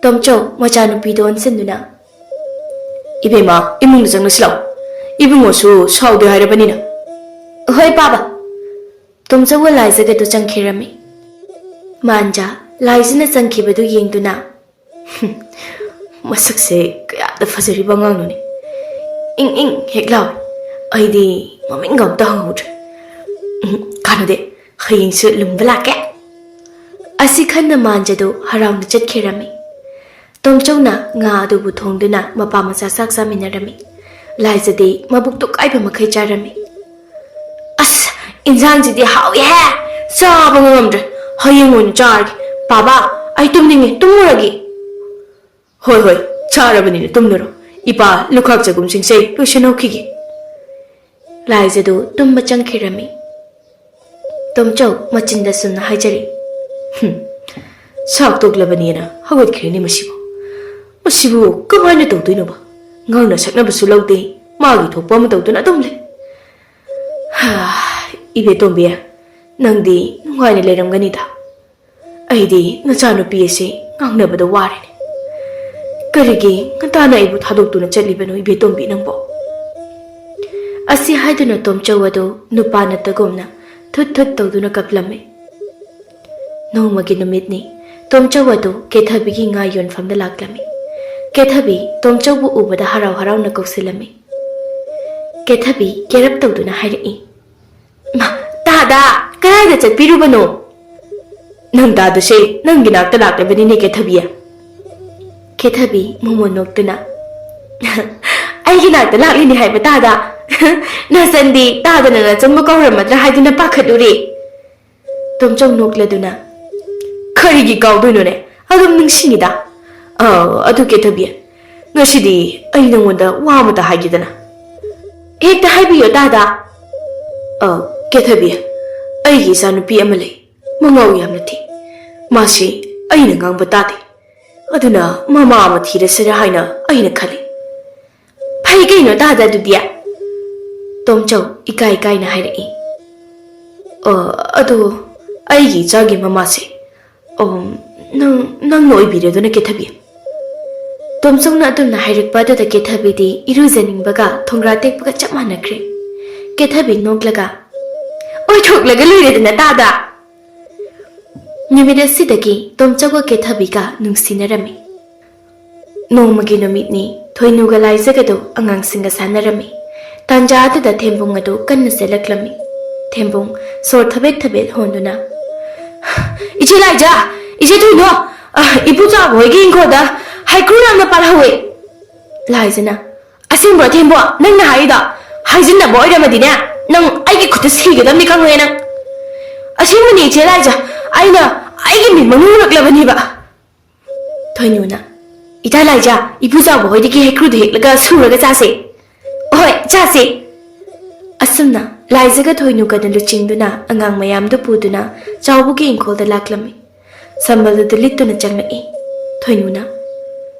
ꯇꯣꯝꯆꯧ ꯃꯆꯥꯅꯨꯄꯤꯗꯨ ꯑꯣꯟꯁꯤꯟꯗꯨꯅ, "ꯏꯕꯦꯝꯃ, ꯏꯃꯨꯡꯗ ꯆꯪꯂꯁꯤ ꯂꯥꯛꯑꯣ꯫ ꯏꯕꯨꯡꯉꯣꯁꯨ ꯁꯥꯎꯗꯦ ꯍꯥꯏꯔꯕꯅꯤꯅ꯫" "ꯍꯣꯏ, ꯄꯥꯕ꯫" ꯇꯣꯝꯆꯧꯒ ꯂꯥꯏꯖꯒꯗꯨ ꯆꯪꯈꯤꯔꯝꯃꯤ꯫ ꯃꯥꯟꯖ ꯂꯥꯏꯖꯅ ꯆꯪꯈꯤꯕꯗꯨ ꯌꯦꯡꯗꯨꯅ, "ꯍꯨꯝ, ꯃꯁꯛꯁꯦ ꯀꯌꯥꯗ ꯐꯖꯔꯤꯕ ꯑꯉꯥꯡꯅꯣꯅꯦ꯫ ꯏꯪ ꯏꯪ ꯍꯦꯛ ꯂꯥꯎꯏ꯫ ꯑꯩꯗꯤ ꯃꯃꯤꯡꯒ ꯑꯝꯇ ꯍꯪꯍꯧꯗ꯭ꯔꯦ꯫ ꯎꯝ, ꯀꯥꯟꯅꯗꯦ, ꯍꯌꯦꯡꯁꯨ ꯂꯨꯝꯕ ꯂꯥꯛꯀꯦ꯫" ꯑꯁꯤ ꯈꯟꯅ ꯃꯥꯟꯖꯗꯨ ꯍꯔꯥꯎꯅ ꯆꯠꯈꯤꯔꯝꯃꯤ꯫ ꯇꯣꯝꯆꯧꯅ ꯉꯥ ꯑꯗꯨꯕꯨ ꯊꯣꯡꯗꯨꯅ ꯃꯄꯥ ꯃꯆꯥ ꯆꯥꯛ ꯆꯥꯃꯤꯟꯅꯔꯝꯃꯤ꯫ ꯂꯥꯏꯖꯗꯤ ꯃꯕꯨꯛꯇꯨ ꯀꯥꯏꯕ ꯃꯈꯩ ꯆꯥꯔꯝꯃꯤ꯫ "ꯑꯁ, ꯏꯟꯖꯥꯡꯁꯤꯗꯤ ꯍꯥꯎꯏꯍꯦ! ꯆꯥꯕ ꯉꯝꯗ꯭ꯔꯦ꯫ ꯍꯌꯦꯡ ꯑꯣꯏꯅ ꯆꯥꯔꯒꯦ꯫ ꯄꯥꯕ, ꯑꯩ ꯇꯨꯝꯅꯤꯡꯉꯦ, ꯇꯨꯝꯃꯨꯔꯒꯦ꯫" "ꯍꯣꯏ, ꯍꯣꯏ, ꯆꯥꯔꯕꯅꯤꯅ ꯇꯨꯝꯂꯨꯔꯣ꯫ ꯏꯄꯥ ꯂꯨꯈꯥꯛ ꯆꯒꯨꯝꯁꯤꯡꯁꯦ ꯂꯣꯏꯁꯤꯟꯍꯧꯈꯤꯒꯦ꯫" ꯂꯥꯏꯖꯗꯨ ꯇꯨꯝꯕ ꯆꯪꯈꯤꯔꯝꯃꯤ꯫ ꯇꯣꯝꯆꯧ ꯃꯆꯤꯟꯗ ꯁꯨꯝꯅ ꯍꯥꯏꯖꯔꯤ, "ꯍꯨꯝ, ꯁꯥꯛ ꯇꯣꯛꯂꯕꯅꯦꯅ ꯍꯧꯒꯠꯈ꯭ꯔꯦꯅꯦ ꯃꯁꯤꯕꯨ꯫ ꯃꯁꯤꯕꯨ ꯀꯃꯥꯏꯅ ꯇꯧꯗꯣꯏꯅꯣꯕ? ꯉꯥꯡꯅ ꯁꯛꯅꯕꯁꯨ ꯂꯧꯗꯦ, ꯃꯥꯒꯤ ꯊꯣꯛꯄ ꯑꯃ ꯇꯧꯗꯨꯅ ꯑꯗꯨꯝ ꯂꯩ꯫ ꯍꯥ, ꯏꯕꯦꯇꯣꯝꯕꯤ, ꯅꯪꯗꯤ ꯅꯨꯡꯉꯥꯏꯅ ꯂꯩꯔꯝꯒꯅꯤꯗ꯫ ꯑꯩꯗꯤ ꯅꯆꯥꯅꯨꯄꯤ ꯑꯁꯤ ꯉꯥꯡꯅꯕꯗ ꯋꯥꯔꯦꯅꯦ꯫ ꯀꯔꯤꯒꯤ ꯉꯟꯇꯥꯅ ꯑꯩꯕꯨ ꯊꯥꯗꯣꯛꯇꯨꯅ ꯆꯠꯂꯤꯕꯅꯣ, ꯏꯕꯦꯇꯣꯝꯕꯤ ꯅꯪꯕꯣ?" ꯑꯁꯤ ꯍꯥꯏꯗꯨꯅ ꯇꯣꯝꯆꯧ ꯑꯗꯨ ꯅꯨꯄꯥ ꯅꯠꯇꯒꯨꯝꯅ ꯊꯨꯠ ꯊꯨꯠ ꯇꯧꯗꯨꯅ ꯀꯞꯂꯝꯃꯤ꯫ ꯅꯣꯡꯃꯒꯤ ꯅꯨꯃꯤꯠꯅꯤ꯫ ꯇꯣꯝꯆꯧ ꯑꯗꯨ ꯀꯦꯊꯕꯤꯒꯤ ꯉꯥ ꯌꯣꯟꯐꯝꯗ ꯂꯥꯛꯂꯝꯃꯤ꯫ ꯀꯦꯊꯕꯤ ꯇꯣꯝꯆꯧꯕꯨ ꯎꯕꯗ ꯍꯔꯥꯎ ꯍꯔꯥꯎꯅ ꯀꯧꯁꯤꯜꯂꯝꯃꯤ꯫ ꯀꯦꯊꯕꯤ ꯀꯦꯔꯞ ꯇꯧꯗꯨꯅ ꯍꯥꯏꯔꯛꯏ, "ꯃꯥ, ꯇꯥꯗ, ꯀꯗꯥꯏꯗ ꯆꯠꯄꯤꯔꯨꯕꯅꯣ?" "ꯅꯪ ꯇꯥꯗꯁꯦ, ꯅꯪꯒꯤ ꯅꯥꯛꯇ ꯂꯥꯛꯂꯕꯅꯤꯅꯦ, ꯀꯦꯊꯕꯤ꯫" ꯀꯦꯊꯕꯤ ꯃꯣꯃꯣꯟ ꯅꯣꯛꯇꯨꯅ, "ꯑꯩꯒꯤ ꯅꯥꯛꯇ ꯂꯥꯛꯂꯤꯅꯦ ꯍꯥꯏꯕ ꯇꯥꯗ, ꯅꯆꯟꯗꯤ ꯇꯥꯗꯅ ꯅꯆꯟꯕꯨ ꯀꯧꯔꯝꯃꯗ꯭ꯔꯥ ꯍꯥꯏꯗꯨꯅ ꯄꯥꯈꯠꯂꯨꯔꯦ꯫ ꯇꯣꯝꯆꯧ ꯅꯣꯛꯂꯗꯨꯅ, "ꯀꯔꯤꯒꯤ ꯀꯥꯎꯗꯣꯏꯅꯣꯅꯦ? ꯑꯗꯨꯝ ꯅꯤꯡꯁꯤꯡꯉꯤꯗ꯫ ꯑ, ꯑꯗꯨ ꯀꯦꯊꯕꯤ, ꯉꯁꯤꯗꯤ ꯑꯩ ꯅꯉꯣꯟꯗ ꯋꯥ ꯑꯃꯇ ꯍꯥꯏꯒꯦꯗꯅ꯫" "ꯍꯦꯛꯇ ꯍꯥꯏꯕꯤꯌꯣ ꯇꯥꯗ꯫" "ꯑ, ꯀꯦꯊꯕꯤ, ꯑꯩꯒꯤ ꯏꯆꯥꯅꯨꯄꯤ ꯑꯃ ꯂꯩ꯫ ꯃꯉꯥꯎ ꯌꯥꯝꯅ ꯊꯤ꯫ ꯃꯥꯁꯤ ꯑꯩꯅ ꯉꯥꯡꯕ ꯇꯥꯗꯦ꯫ ꯑꯗꯨꯅ ꯃꯃꯥ ꯑꯃ ꯊꯤꯔꯁꯤꯔꯥ ꯍꯥꯏꯅ ꯑꯩꯅ ꯈꯜꯂꯤ꯫" "ꯐꯩ ꯀꯩꯅꯣ ꯇꯥꯗ ꯑꯗꯨꯗꯤ꯫" ꯇꯣꯝꯆꯧ ꯏꯀꯥꯏ ꯀꯥꯏꯅ ꯍꯥꯏꯔꯛꯏ꯫ "ꯑ, ꯑꯗꯣ ꯑꯩꯒꯤ ꯏꯆꯥꯒꯤ ꯃꯃꯥꯁꯦ, ꯑꯣ, ꯅꯪ, ꯅꯪꯅ ꯑꯣꯏꯕꯤꯔꯦꯗꯅ ꯀꯦꯊꯕꯤ꯫" ꯇꯣꯝꯆꯧꯅ ꯑꯗꯨꯝꯅ ꯍꯥꯏꯔꯛꯄ ꯑꯗꯨꯗ ꯀꯦꯊꯕꯤꯗꯤ ꯏꯔꯨꯖꯅꯤꯡꯕꯒ ꯊꯣꯡꯒ꯭ꯔꯥ ꯇꯦꯛꯄꯒ ꯆꯞ ꯃꯥꯟꯅꯈ꯭ꯔꯦ꯫ ꯀꯦꯊꯕꯤ ꯅꯣꯛꯂꯒ, "ꯑꯣꯏꯊꯣꯛꯂꯒ ꯂꯣꯏꯔꯦꯗꯅ ꯇꯥꯗ꯫" ꯅꯨꯃꯤꯠ ꯑꯁꯤꯗꯒꯤ ꯇꯣꯝꯆꯧꯒ ꯀꯦꯊꯕꯤꯒ ꯅꯨꯡꯁꯤꯅꯔꯝꯃꯤ꯫ ꯅꯣꯡꯃꯒꯤ ꯅꯨꯃꯤꯠꯅꯤ꯫ ꯊꯣꯏꯅꯨꯒ ꯂꯥꯏꯖꯒꯗꯨ ꯑꯉꯥꯡꯁꯤꯡꯒ ꯁꯥꯟꯅꯔꯝꯃꯤ꯫ ꯇꯥꯟꯖꯥ ꯑꯗꯨꯗ ꯊꯦꯝꯕꯨꯡ ꯑꯗꯨ ꯀꯟꯅ ꯆꯦꯜꯂꯛꯂꯝꯃꯤ꯫ ꯊꯦꯝꯕꯨꯡ ꯁꯣꯔ ꯊꯕꯦꯠ ꯊꯕꯦꯠ ꯍꯣꯟꯗꯨꯅ, "ꯏꯆꯦ ꯂꯥꯏꯖ, ꯏꯆꯦ ꯊꯣꯏꯅꯨ, ꯑ, ꯏꯄꯨ ꯆꯥꯎꯕ ꯍꯣꯏꯒꯤ ꯏꯪꯈꯣꯜꯗ ꯍꯩꯀ꯭ꯔꯨ ꯌꯥꯝꯅ ꯄꯥꯜꯍꯧꯋꯦ꯫" ꯂꯥꯏꯖꯅ, "ꯑꯁꯦꯡꯕ꯭ꯔꯣ ꯊꯦꯝꯕꯨꯡ, ꯅꯪꯅ ꯍꯥꯏꯔꯤꯗꯣ? ꯍꯥꯏꯖꯤꯟꯅꯕ ꯑꯣꯏꯔꯝꯃꯗꯤꯅꯦ, ꯅꯪ ꯑꯩꯒꯤ ꯈꯨꯠꯇ ꯁꯤꯒꯗꯕꯅꯤ ꯈꯪꯉꯦ ꯅꯪ꯫" "ꯑꯁꯦꯡꯕꯅꯤ ꯏꯆꯦ ꯂꯥꯏꯖ, ꯑꯩꯅ ꯑꯩꯒꯤ ꯃꯤꯠ ꯃꯅꯨꯡ ꯎꯔꯛꯂꯕꯅꯦꯕ꯫" ꯊꯣꯏꯅꯨꯅ, "ꯏꯇꯥ ꯂꯥꯏꯖ, ꯏꯄꯨ ꯆꯥꯎꯕ ꯍꯣꯏꯗꯒꯤ ꯍꯩꯀ꯭ꯔꯨꯗꯨ ꯍꯦꯛꯂꯒ ꯁꯨꯔꯒ ꯆꯥꯁꯦ꯫" "ꯍꯣꯏ, ꯆꯥꯁꯦ꯫" ꯑꯁꯨꯝꯅ ꯂꯥꯏꯖꯒ ꯊꯣꯏꯅꯨꯒꯅ ꯂꯨꯆꯤꯡꯗꯨꯅ ꯑꯉꯥꯡ ꯃꯌꯥꯝꯗꯨ ꯄꯨꯗꯨꯅ ꯆꯥꯎꯕꯒꯤ ꯏꯪꯈꯣꯜꯗ ꯂꯥꯛꯂꯝꯃꯤ꯫ ꯁꯝꯕꯜ ꯑꯗꯨ ꯂꯤꯠꯇꯨꯅ ꯆꯪꯂꯛꯏ꯫ ꯊꯣꯏꯅꯨꯅ,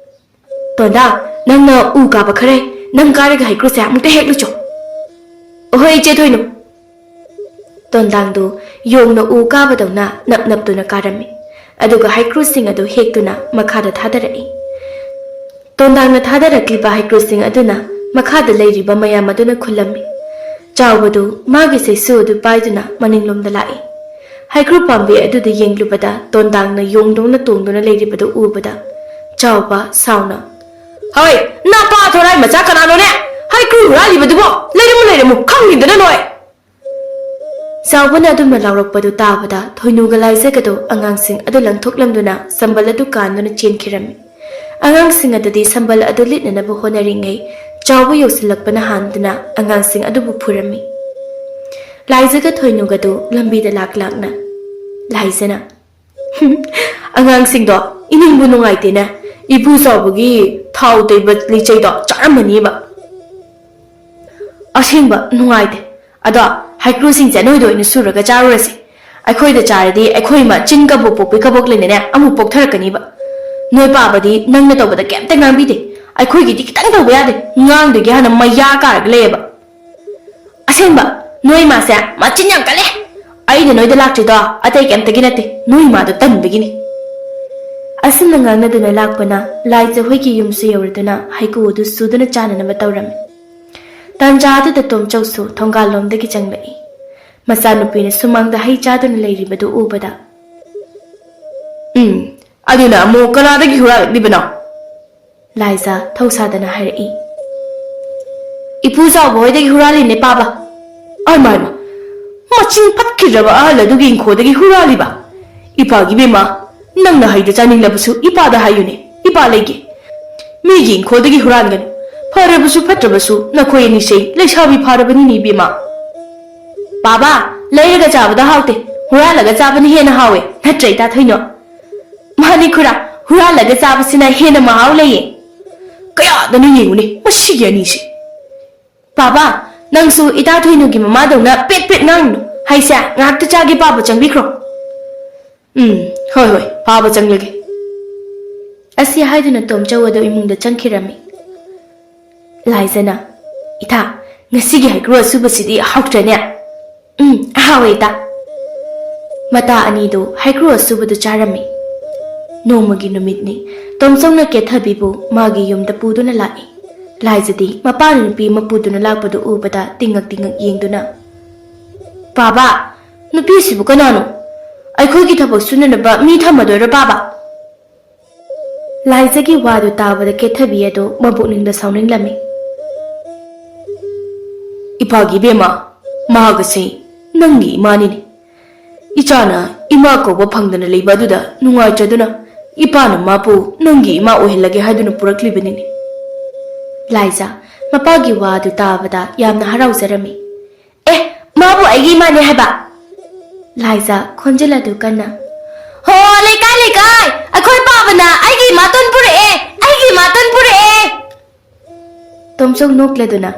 "ꯇꯣꯟꯗꯥ, ꯅꯪꯅ ꯎ ꯀꯥꯕ ꯈꯔ ꯍꯩ, ꯅꯪ ꯀꯥꯔꯒ ꯍꯩꯀ꯭ꯔꯨꯁꯦ ꯑꯃꯨꯛꯇ ꯍꯦꯛꯂꯨꯆꯣ꯫" "ꯍꯣꯏ, ꯏꯆꯦ ꯊꯣꯏꯅꯨ꯫" ꯇꯣꯟꯗꯥꯡꯗꯨ ꯌꯣꯡꯅ ꯎ ꯀꯥꯕꯗꯧꯅ ꯅꯞ ꯅꯞꯇꯨꯅ ꯀꯥꯔꯝꯃꯤ꯫ ꯑꯗꯨꯒ ꯍꯩꯀ꯭ꯔꯨꯁꯤꯡ ꯑꯗꯨ ꯍꯦꯛꯇꯨꯅ ꯃꯈꯥꯗ ꯊꯥꯗꯔꯛꯏ꯫ ꯇꯣꯟꯗꯥꯡꯅ ꯊꯥꯗꯔꯛꯂꯤꯕ ꯍꯩꯀ꯭ꯔꯨꯁꯤꯡ ꯑꯗꯨꯅ ꯃꯈꯥꯗ ꯂꯩꯔꯤꯕ ꯃꯌꯥꯝ ꯑꯗꯨꯅ ꯈꯨꯜꯂꯝꯃꯤ꯫ ꯆꯥꯎꯕꯗꯨ ꯃꯥꯒꯤ ꯆꯩꯁꯨ ꯑꯗꯨ ꯄꯥꯏꯗꯨꯅ ꯃꯅꯤꯡꯂꯣꯝꯗ ꯂꯥꯛꯏ꯫ ꯍꯩꯀ꯭ꯔꯨ ꯄꯥꯝꯕꯤ ꯑꯗꯨꯗ ꯌꯦꯡꯂꯨꯕꯗ ꯇꯣꯟꯗꯥꯡꯅ ꯌꯣꯡꯗꯧꯅ ꯇꯣꯡꯗꯨꯅ ꯂꯩꯔꯤꯕꯗꯨ ꯎꯕꯗ ꯆꯥꯎꯕ ꯁꯥꯎꯅ, "ꯍꯣꯏ, ꯅꯄꯥ ꯊꯣꯔꯥꯏ ꯃꯆꯥ ꯀꯅꯥꯅꯣꯅꯦ? ꯍꯩꯀ꯭ꯔꯨ ꯍꯨꯔꯥꯜꯂꯤꯕꯗꯨꯕꯣ? ꯂꯩꯔꯝꯃꯨ, ꯂꯩꯔꯝꯃꯨ, ꯈꯪꯉꯤꯗꯅ ꯅꯣꯏ!" ꯆꯥꯎꯕꯅ ꯑꯗꯨꯝꯅ ꯂꯥꯎꯔꯛꯄꯗꯨ ꯇꯥꯕꯗ ꯊꯣꯏꯅꯨꯒ ꯂꯥꯏꯖꯒꯗꯣ ꯑꯉꯥꯡꯁꯤꯡ ꯑꯗꯨ ꯂꯪꯊꯣꯛꯂꯝꯗꯨꯅ ꯁꯝꯕꯜ ꯑꯗꯨ ꯀꯥꯟꯗꯨꯅ ꯆꯦꯟꯈꯤꯔꯝꯃꯤ꯫ ꯑꯉꯥꯡꯁꯤꯡ ꯑꯗꯨꯗꯤ ꯁꯝꯕꯜ ꯑꯗꯨ ꯂꯤꯠꯅꯅꯕ ꯍꯣꯠꯅꯔꯤꯉꯩ ꯌꯥꯎꯕ ꯌꯧꯁꯤꯜꯂꯛꯄꯅ ꯍꯥꯟꯗꯨꯅ ꯑꯉꯥꯡꯁꯤꯡ ꯑꯗꯨꯕꯨ ꯐꯨꯔꯝꯃꯤ꯫ ꯂꯥꯏꯖꯒ ꯊꯣꯏꯅꯨꯒꯗꯨ ꯂꯝꯕꯤꯗ ꯂꯥꯛ ꯂꯥꯛꯅ ꯂꯥꯏꯖꯅ, "ꯑꯉꯥꯡꯁꯤꯡꯗꯣ, ꯏꯅꯤꯡꯕꯨ ꯅꯨꯡꯉꯥꯏꯇꯦꯅꯦ, ꯏꯄꯨ ꯆꯥꯎꯕꯒꯤ ꯊꯥꯎ ꯇꯩꯕ ꯂꯤꯆꯩꯗꯣ ꯆꯥꯔꯝꯃꯅꯤꯕ꯫ ꯑꯁꯦꯡꯕ ꯅꯨꯡꯉꯥꯏꯇꯦ꯫ ꯑꯗꯣ ꯍꯩꯀ꯭ꯔꯨꯁꯤꯡꯁꯦ ꯅꯣꯏꯗ ꯑꯣꯏꯅ ꯁꯨꯔꯒ ꯆꯥꯔꯨꯔꯁꯤ꯫ ꯑꯩꯈꯣꯏꯗ ꯆꯥꯔꯗꯤ ꯑꯩꯈꯣꯏ ꯏꯃꯥ ꯆꯤꯟ ꯀꯕꯣꯛ ꯄꯣꯛꯄꯤ ꯀꯕꯣꯛ ꯂꯩꯅꯅꯦ ꯑꯃꯨꯛ ꯄꯣꯛꯊꯔꯛꯀꯅꯤꯕ꯫ ꯅꯣꯏ ꯄꯥꯕꯗꯤ ꯅꯪꯅ ꯇꯧꯕꯗ ꯀꯩꯝꯇ ꯉꯥꯡꯕꯤꯗꯦ꯫ ꯑꯩꯈꯣꯏꯒꯤꯗꯤ ꯈꯤꯇꯪ ꯇꯧꯕ ꯌꯥꯗꯦ꯫ ꯉꯥꯡꯗꯣꯏꯒꯤ ꯍꯥꯟꯅ ꯃꯌꯥ ꯀꯥꯔꯒ ꯂꯩꯌꯦꯕ꯫ ꯑꯁꯦꯡꯕ, ꯅꯣꯏ ꯏꯃꯥꯁꯦ ꯃꯆꯤꯟ ꯌꯥꯝ ꯀꯜꯂꯦ꯫ ꯑꯩꯅ ꯅꯣꯏꯗ ꯂꯥꯛꯇ꯭ꯔꯤꯗꯣ ꯑꯇꯩ ꯀꯩꯝꯇꯒꯤ ꯅꯠꯇꯦ, ꯅꯣꯏ ꯏꯃꯥꯗꯣ ꯇꯟꯕꯒꯤꯅꯤ"꯫ ꯑꯁꯨꯝꯅ ꯉꯥꯡꯅꯗꯨꯅ ꯂꯥꯛꯄꯅ ꯂꯥꯏꯖ ꯍꯣꯏꯒꯤ ꯌꯨꯝꯁꯨ ꯌꯧꯔꯗꯨꯅ ꯍꯩꯀꯨ ꯑꯗꯨ ꯁꯨꯗꯨꯅ ꯆꯥꯅꯅꯕ ꯇꯧꯔꯝꯃꯤ꯫ ꯇꯥꯟꯖꯥ ꯑꯗꯨꯗ ꯇꯣꯝꯆꯧꯁꯨ ꯊꯣꯡꯒꯥꯜꯂꯣꯝꯗꯒꯤ ꯆꯪꯂꯛꯏ꯫ ꯃꯆꯥꯅꯨꯄꯤꯅ ꯁꯨꯃꯥꯡꯗ ꯍꯩ ꯆꯥꯗꯨꯅ ꯂꯩꯔꯤꯕꯗꯨ ꯎꯕꯗ, "ꯎꯝ, ꯑꯗꯨꯅ ꯑꯃꯨꯛ ꯀꯅꯥꯗꯒꯤ ꯍꯨꯔꯥꯜꯂꯛꯂꯤꯕꯅꯣ?" ꯂꯥꯏꯖꯥ ꯊꯧꯁꯥꯗꯅ ꯍꯥꯏꯔꯛꯏ꯫ "ꯏꯄꯨ ꯆꯥꯎꯕ ꯍꯣꯏꯗꯒꯤ ꯍꯨꯔꯥꯜꯂꯤꯅꯦ, ꯄꯥꯕ"꯫ "ꯑꯃꯥꯏꯃ, ꯃꯆꯤꯟ ꯐꯠꯈꯤꯗ꯭ꯔꯕ ꯑꯍꯜ ꯑꯗꯨꯒꯤ ꯏꯪꯈꯣꯜꯗꯒꯤ ꯍꯨꯔꯥꯜꯂꯤꯕ? ꯏꯄꯥꯒꯤ ꯏꯕꯦꯝꯃ, ꯅꯪꯅ ꯍꯩꯗ ꯆꯥꯅꯤꯡꯂꯕꯁꯨ ꯏꯄꯥꯗ ꯍꯥꯏꯌꯨꯅꯦ, ꯏꯄꯥ ꯂꯩꯒꯦ꯫ ꯃꯤꯒꯤ ꯏꯪꯈꯣꯜꯗꯒꯤ ꯍꯨꯔꯥꯟꯒꯅꯨ꯫ ꯐꯔꯕꯁꯨ ꯐꯠꯇ꯭ꯔꯕꯁꯨ ꯅꯈꯣꯏ ꯑꯅꯤꯁꯦ ꯂꯩꯁꯥꯕꯤ ꯐꯥꯔꯕꯅꯤꯅꯦ, ꯏꯕꯦꯝꯃ"꯫ "ꯄꯥꯕ, ꯂꯩꯔꯒ ꯆꯥꯕꯗ ꯍꯥꯎꯇꯦ, ꯍꯨꯔꯥꯜꯂꯒ ꯆꯥꯕꯅ ꯍꯦꯟꯅ ꯍꯥꯎꯋꯦ, ꯅꯠꯇ꯭ꯔ, ꯏꯇꯥ ꯊꯣꯏꯅꯣ?" "ꯃꯥꯅꯤ ꯈꯨꯔꯥ, ꯍꯨꯔꯥꯜꯂꯒ ꯆꯥꯕꯁꯤꯅ ꯍꯦꯟꯅ ꯃꯍꯥꯎ ꯂꯩꯌꯦ"꯫ "ꯀꯌꯥꯗꯅꯣ ꯌꯦꯡꯉꯨꯅꯦ ꯃꯁꯤꯒꯤ ꯑꯅꯤꯁꯦ"꯫ "ꯄꯥꯕ, ꯅꯪꯁꯨ ꯏꯇꯥ ꯊꯣꯏꯅꯨꯒꯤ ꯃꯃꯥꯗꯧꯅ ꯄꯦꯠ ꯄꯦꯠ ꯉꯥꯡꯅꯨ꯫ ꯍꯩꯁꯦ ꯉꯥꯏꯍꯥꯛꯇ ꯆꯥꯒꯦ, ꯄꯥꯕ ꯆꯪꯕꯤꯈ꯭ꯔꯣ"꯫ "ꯎꯝ, ꯍꯣꯏ ꯍꯣꯏ, ꯄꯥꯕ ꯆꯪꯂꯒꯦ"꯫ ꯑꯁꯤ ꯍꯥꯏꯗꯨꯅ ꯇꯣꯝꯆꯧ ꯑꯗꯨ ꯏꯃꯨꯡꯗ ꯆꯪꯈꯤꯔꯝꯃꯤ꯫ ꯂꯥꯏꯖꯅ, "ꯏꯇꯥ, ꯉꯁꯤꯒꯤ ꯍꯩꯀ꯭ꯔꯨ ꯑꯁꯨꯕꯁꯤꯗꯤ ꯍꯥꯎꯇ꯭ꯔꯅꯦ?" "ꯎꯝ, ꯍꯥꯎꯋꯦ, ꯏꯇꯥ"꯫ ꯃꯇꯥ ꯑꯅꯤꯗꯨ ꯍꯩꯀ꯭ꯔꯨ ꯑꯁꯨꯕꯗꯨ ꯆꯥꯔꯝꯃꯤ꯫ ꯅꯣꯡꯃꯒꯤ ꯅꯨꯃꯤꯠꯅꯤ꯫ ꯇꯣꯝꯆꯧꯅ ꯀꯦꯊꯕꯤꯕꯨ ꯃꯥꯒꯤ ꯌꯨꯝꯗ ꯄꯨꯗꯨꯅ ꯂꯥꯛꯏ꯫ ꯂꯥꯏꯖꯗꯤ ꯃꯄꯥꯅ ꯅꯨꯄꯤ ꯑꯃ ꯄꯨꯗꯨꯅ ꯂꯥꯛꯄꯗꯨ ꯎꯕꯗ ꯇꯤꯡꯉꯛ ꯇꯤꯡꯉꯛ ꯌꯦꯡꯗꯨꯅ, "ꯄꯥꯕ, ꯅꯨꯄꯤꯁꯤꯕꯨ ꯀꯅꯥꯅꯣ? ꯑꯩꯈꯣꯏꯒꯤ ꯊꯕꯛ ꯁꯨꯅꯅꯕ ꯃꯤ ꯊꯝꯃꯗꯣꯏꯔꯣ, ꯄꯥꯕ?" ꯂꯥꯏꯖꯒꯤ ꯋꯥꯗꯨ ꯇꯥꯕꯗ ꯀꯦꯊꯕꯤ ꯑꯗꯨ ꯃꯕꯨꯛꯅꯤꯡꯗ ꯁꯥꯎꯅꯤꯡꯂꯝꯃꯤ꯫ "ꯏꯄꯥꯒꯤ ꯏꯕꯦꯝꯃ, ꯃꯍꯥꯛ ꯑꯁꯤ ꯅꯪꯒꯤ ꯏꯃꯥꯅꯤꯅꯦ꯫ ꯏꯆꯥꯅ ꯏꯃꯥ ꯀꯧꯕ ꯐꯪꯗꯅ ꯂꯩꯕ ꯑꯗꯨꯗ ꯅꯨꯡꯉꯥꯏꯇ꯭ꯔꯗꯨꯅ ꯏꯄꯥꯅ ꯃꯥꯕꯨ ꯅꯪꯒꯤ ꯏꯃꯥ ꯑꯣꯏꯍꯜꯂꯒꯦ ꯍꯥꯏꯗꯨꯅ ꯄꯨꯔꯛꯂꯤꯕꯅꯤꯅꯦ"꯫ ꯂꯥꯏꯖ, ꯃꯄꯥꯒꯤ ꯋꯥꯗꯨ ꯇꯥꯕꯗ ꯌꯥꯝꯅ ꯍꯔꯥꯎꯖꯔꯝꯃꯤ꯫ "ꯑꯦ, ꯃꯥꯕꯨ ꯑꯩꯒꯤ ꯏꯃꯥꯅꯦ ꯍꯥꯏꯕ?" ꯂꯥꯏꯖ ꯈꯣꯟꯖꯦꯜ ꯑꯗꯨ ꯀꯟꯅ, "ꯍꯣ, ꯂꯩꯀꯥꯏ, ꯂꯩꯀꯥꯏ, ꯑꯩꯈꯣꯏ ꯄꯥꯕꯅ ꯑꯩꯒꯤ ꯏꯃꯥꯇꯣꯟ ꯄꯨꯔꯛꯑꯦ, ꯑꯩꯒꯤ ꯏꯃꯥꯇꯣꯟ ꯄꯨꯔꯛꯑꯦ!" ꯇꯣꯝꯆꯧ ꯅꯣꯛꯂꯗꯨꯅ,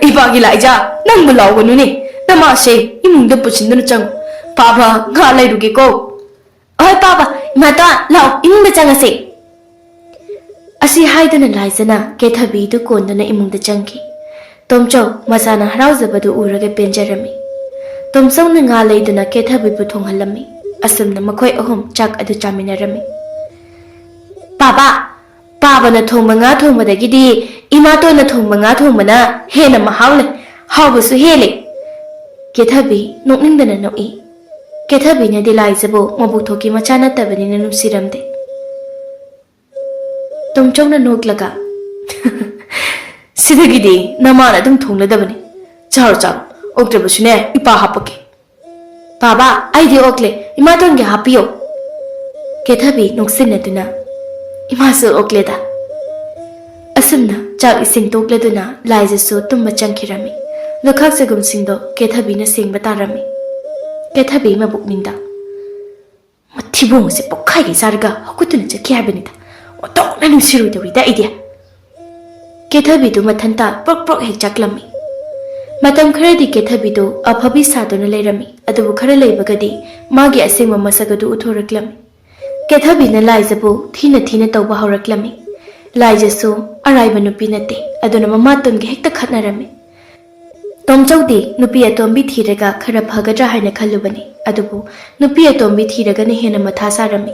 "ꯏꯄꯥꯒꯤ ꯂꯥꯏꯖ, ꯅꯪꯕꯨ ꯂꯥꯎꯒꯅꯨꯅꯦ, ꯅꯃꯥꯁꯦ ꯏꯃꯨꯡꯗ ꯄꯨꯁꯤꯟꯗꯨꯅ ꯆꯪꯉꯨ꯫ ꯄꯥꯕ, ꯉꯥ ꯂꯩꯔꯨꯒꯦꯀꯣ꯫ ꯑꯍꯣꯏ ꯄꯥꯕ, ꯏꯃꯥꯇꯣꯟ, ꯂꯥꯎ, ꯏꯃꯨꯡꯗ ꯆꯪꯉꯁꯦ꯫" ꯑꯁꯤ ꯍꯥꯏꯗꯨꯅ ꯂꯥꯏꯖꯅ ꯀꯦꯊꯕꯤꯗꯨ ꯀꯣꯟꯗꯨꯅ ꯏꯃꯨꯡꯗ ꯆꯪꯈꯤ꯫ ꯇꯣꯝꯆꯧ ꯃꯆꯥꯅ ꯍꯔꯥꯎꯖꯕꯗꯨ ꯎꯔꯒ ꯄꯦꯟꯖꯔꯝꯃꯤ꯫ ꯇꯣꯝꯆꯧꯅ ꯉꯥ ꯂꯩꯗꯨꯅ ꯀꯦꯊꯕꯤꯕꯨ ꯊꯣꯡꯍꯜꯂꯝꯃꯤ꯫ ꯑꯁꯨꯝꯅ ꯃꯈꯣꯏ ꯑꯍꯨꯝ ꯆꯥꯛ ꯑꯗꯨ ꯆꯥꯃꯤꯟꯅꯔꯝꯃꯤ꯫ "ꯄꯥꯕ, ꯄꯥꯕꯅ ꯊꯣꯡꯕ ꯉꯥ ꯊꯣꯡꯕꯗꯒꯤꯗꯤ ꯏꯃꯥꯇꯣꯟꯅ ꯊꯣꯡꯕ ꯉꯥ ꯊꯣꯡꯕꯅ ꯍꯦꯟꯅ ꯃꯍꯥꯎ ꯂꯩ, ꯍꯥꯎꯕꯁꯨ ꯍꯦꯜꯂꯦ꯫" ꯀꯦꯊꯕꯤ ꯅꯣꯛꯅꯤꯡꯗꯅ ꯅꯣꯛꯏ꯫ ꯀꯦꯊꯕꯤꯅꯗꯤ ꯂꯥꯏꯖꯕꯨ ꯃꯕꯨꯛ ꯊꯣꯛꯀꯤ ꯃꯆꯥ ꯅꯠꯇꯕꯅꯤꯅ ꯅꯨꯡꯁꯤꯔꯝꯗꯦ꯫ ꯇꯣꯝꯆꯧꯅ ꯅꯣꯛꯂꯒ, "ꯁꯤꯗꯒꯤꯗꯤ ꯅꯃꯥꯅ ꯑꯗꯨꯝ ꯊꯣꯡꯂꯗꯕꯅꯤ꯫ ꯆꯥꯔꯣ, ꯆꯥꯔꯣ, ꯑꯣꯛꯇ꯭ꯔꯕꯁꯨꯅꯦ, ꯏꯄꯥ ꯍꯥꯞꯄꯛꯀꯦ꯫" "ꯄꯥꯕ, ꯑꯩꯗꯤ ꯑꯣꯛꯂꯦ, ꯏꯃꯥꯇꯣꯟꯒꯤ ꯍꯥꯞꯄꯤꯌꯣ꯫" ꯀꯦꯊꯕꯤ ꯅꯣꯛꯁꯤꯟꯅꯗꯨꯅ, "ꯏꯃꯥꯁꯨ ꯑꯣꯛꯂꯦꯗ꯫" ꯑꯁꯨꯝꯅ ꯆꯥꯛ ꯏꯁꯤꯡ ꯇꯣꯛꯂꯗꯨꯅ ꯂꯥꯏꯖꯁꯨ ꯇꯨꯝꯕ ꯆꯪꯈꯤꯔꯝꯃꯤ꯫ ꯂꯨꯈꯥꯛ ꯆꯒꯨꯝꯁꯤꯡꯗꯣ ꯀꯦꯊꯕꯤꯅ ꯁꯦꯡꯕ ꯇꯥꯔꯝꯃꯤ꯫ ꯀꯦꯊꯕꯤ ꯃꯕꯨꯛꯅꯤꯡꯗ, "ꯃꯊꯤꯕꯣꯡ ꯑꯁꯦ ꯄꯣꯛꯈꯥꯏꯒꯩ ꯆꯥꯔꯒ ꯍꯧꯒꯠꯇꯨꯅ ꯆꯠꯈꯤ ꯍꯥꯏꯕꯅꯤꯗ꯫ ꯑꯣꯟꯊꯣꯛꯅ ꯅꯨꯡꯁꯤꯔꯣꯏꯗꯧꯔꯤꯗ ꯑꯩꯗꯤ꯫" ꯀꯦꯊꯕꯤꯗꯨ ꯃꯊꯟꯇ ꯄ꯭ꯔꯣꯛ ꯄ꯭ꯔꯣꯛ ꯍꯦꯛ ꯆꯥꯛꯂꯝꯃꯤ꯫ ꯃꯇꯝ ꯈꯔꯗꯤ ꯀꯦꯊꯕꯤꯗꯨ ꯑꯐꯕꯤ ꯁꯥꯗꯨꯅ ꯂꯩꯔꯝꯃꯤ, ꯑꯗꯨꯕꯨ ꯈꯔ ꯂꯩꯕꯒꯗꯤ ꯃꯥꯒꯤ ꯑꯁꯦꯡꯕ ꯃꯁꯛ ꯑꯗꯨ ꯎꯠꯊꯣꯔꯛꯂꯝꯃꯤ꯫ ꯀꯦꯊꯕꯤꯅ ꯂꯥꯏꯖꯕꯨ ꯊꯤꯅ ꯊꯤꯅ ꯇꯧꯕ ꯍꯧꯔꯛꯂꯝꯃꯤ꯫ ꯂꯥꯏꯖꯁꯨ ꯑꯔꯥꯏꯕ ꯅꯨꯄꯤ ꯅꯠꯇꯦ, ꯑꯗꯨꯅ ꯃꯃꯥꯇꯣꯟꯒ ꯍꯦꯛꯇ ꯈꯠꯅꯔꯝꯃꯤ꯫ ꯇꯣꯝꯆꯧꯗꯤ ꯅꯨꯄꯤ ꯑꯇꯣꯝꯕꯤ ꯊꯤꯔꯒ ꯈꯔ ꯐꯒꯗ꯭ꯔꯥ ꯍꯥꯏꯅ ꯈꯜꯂꯨꯕꯅꯤ, ꯑꯗꯨꯕꯨ ꯅꯨꯄꯤ ꯑꯇꯣꯝꯕꯤ ꯊꯤꯔꯒꯅ ꯍꯦꯟꯅ ꯃꯊꯥ ꯁꯥꯔꯝꯃꯤ꯫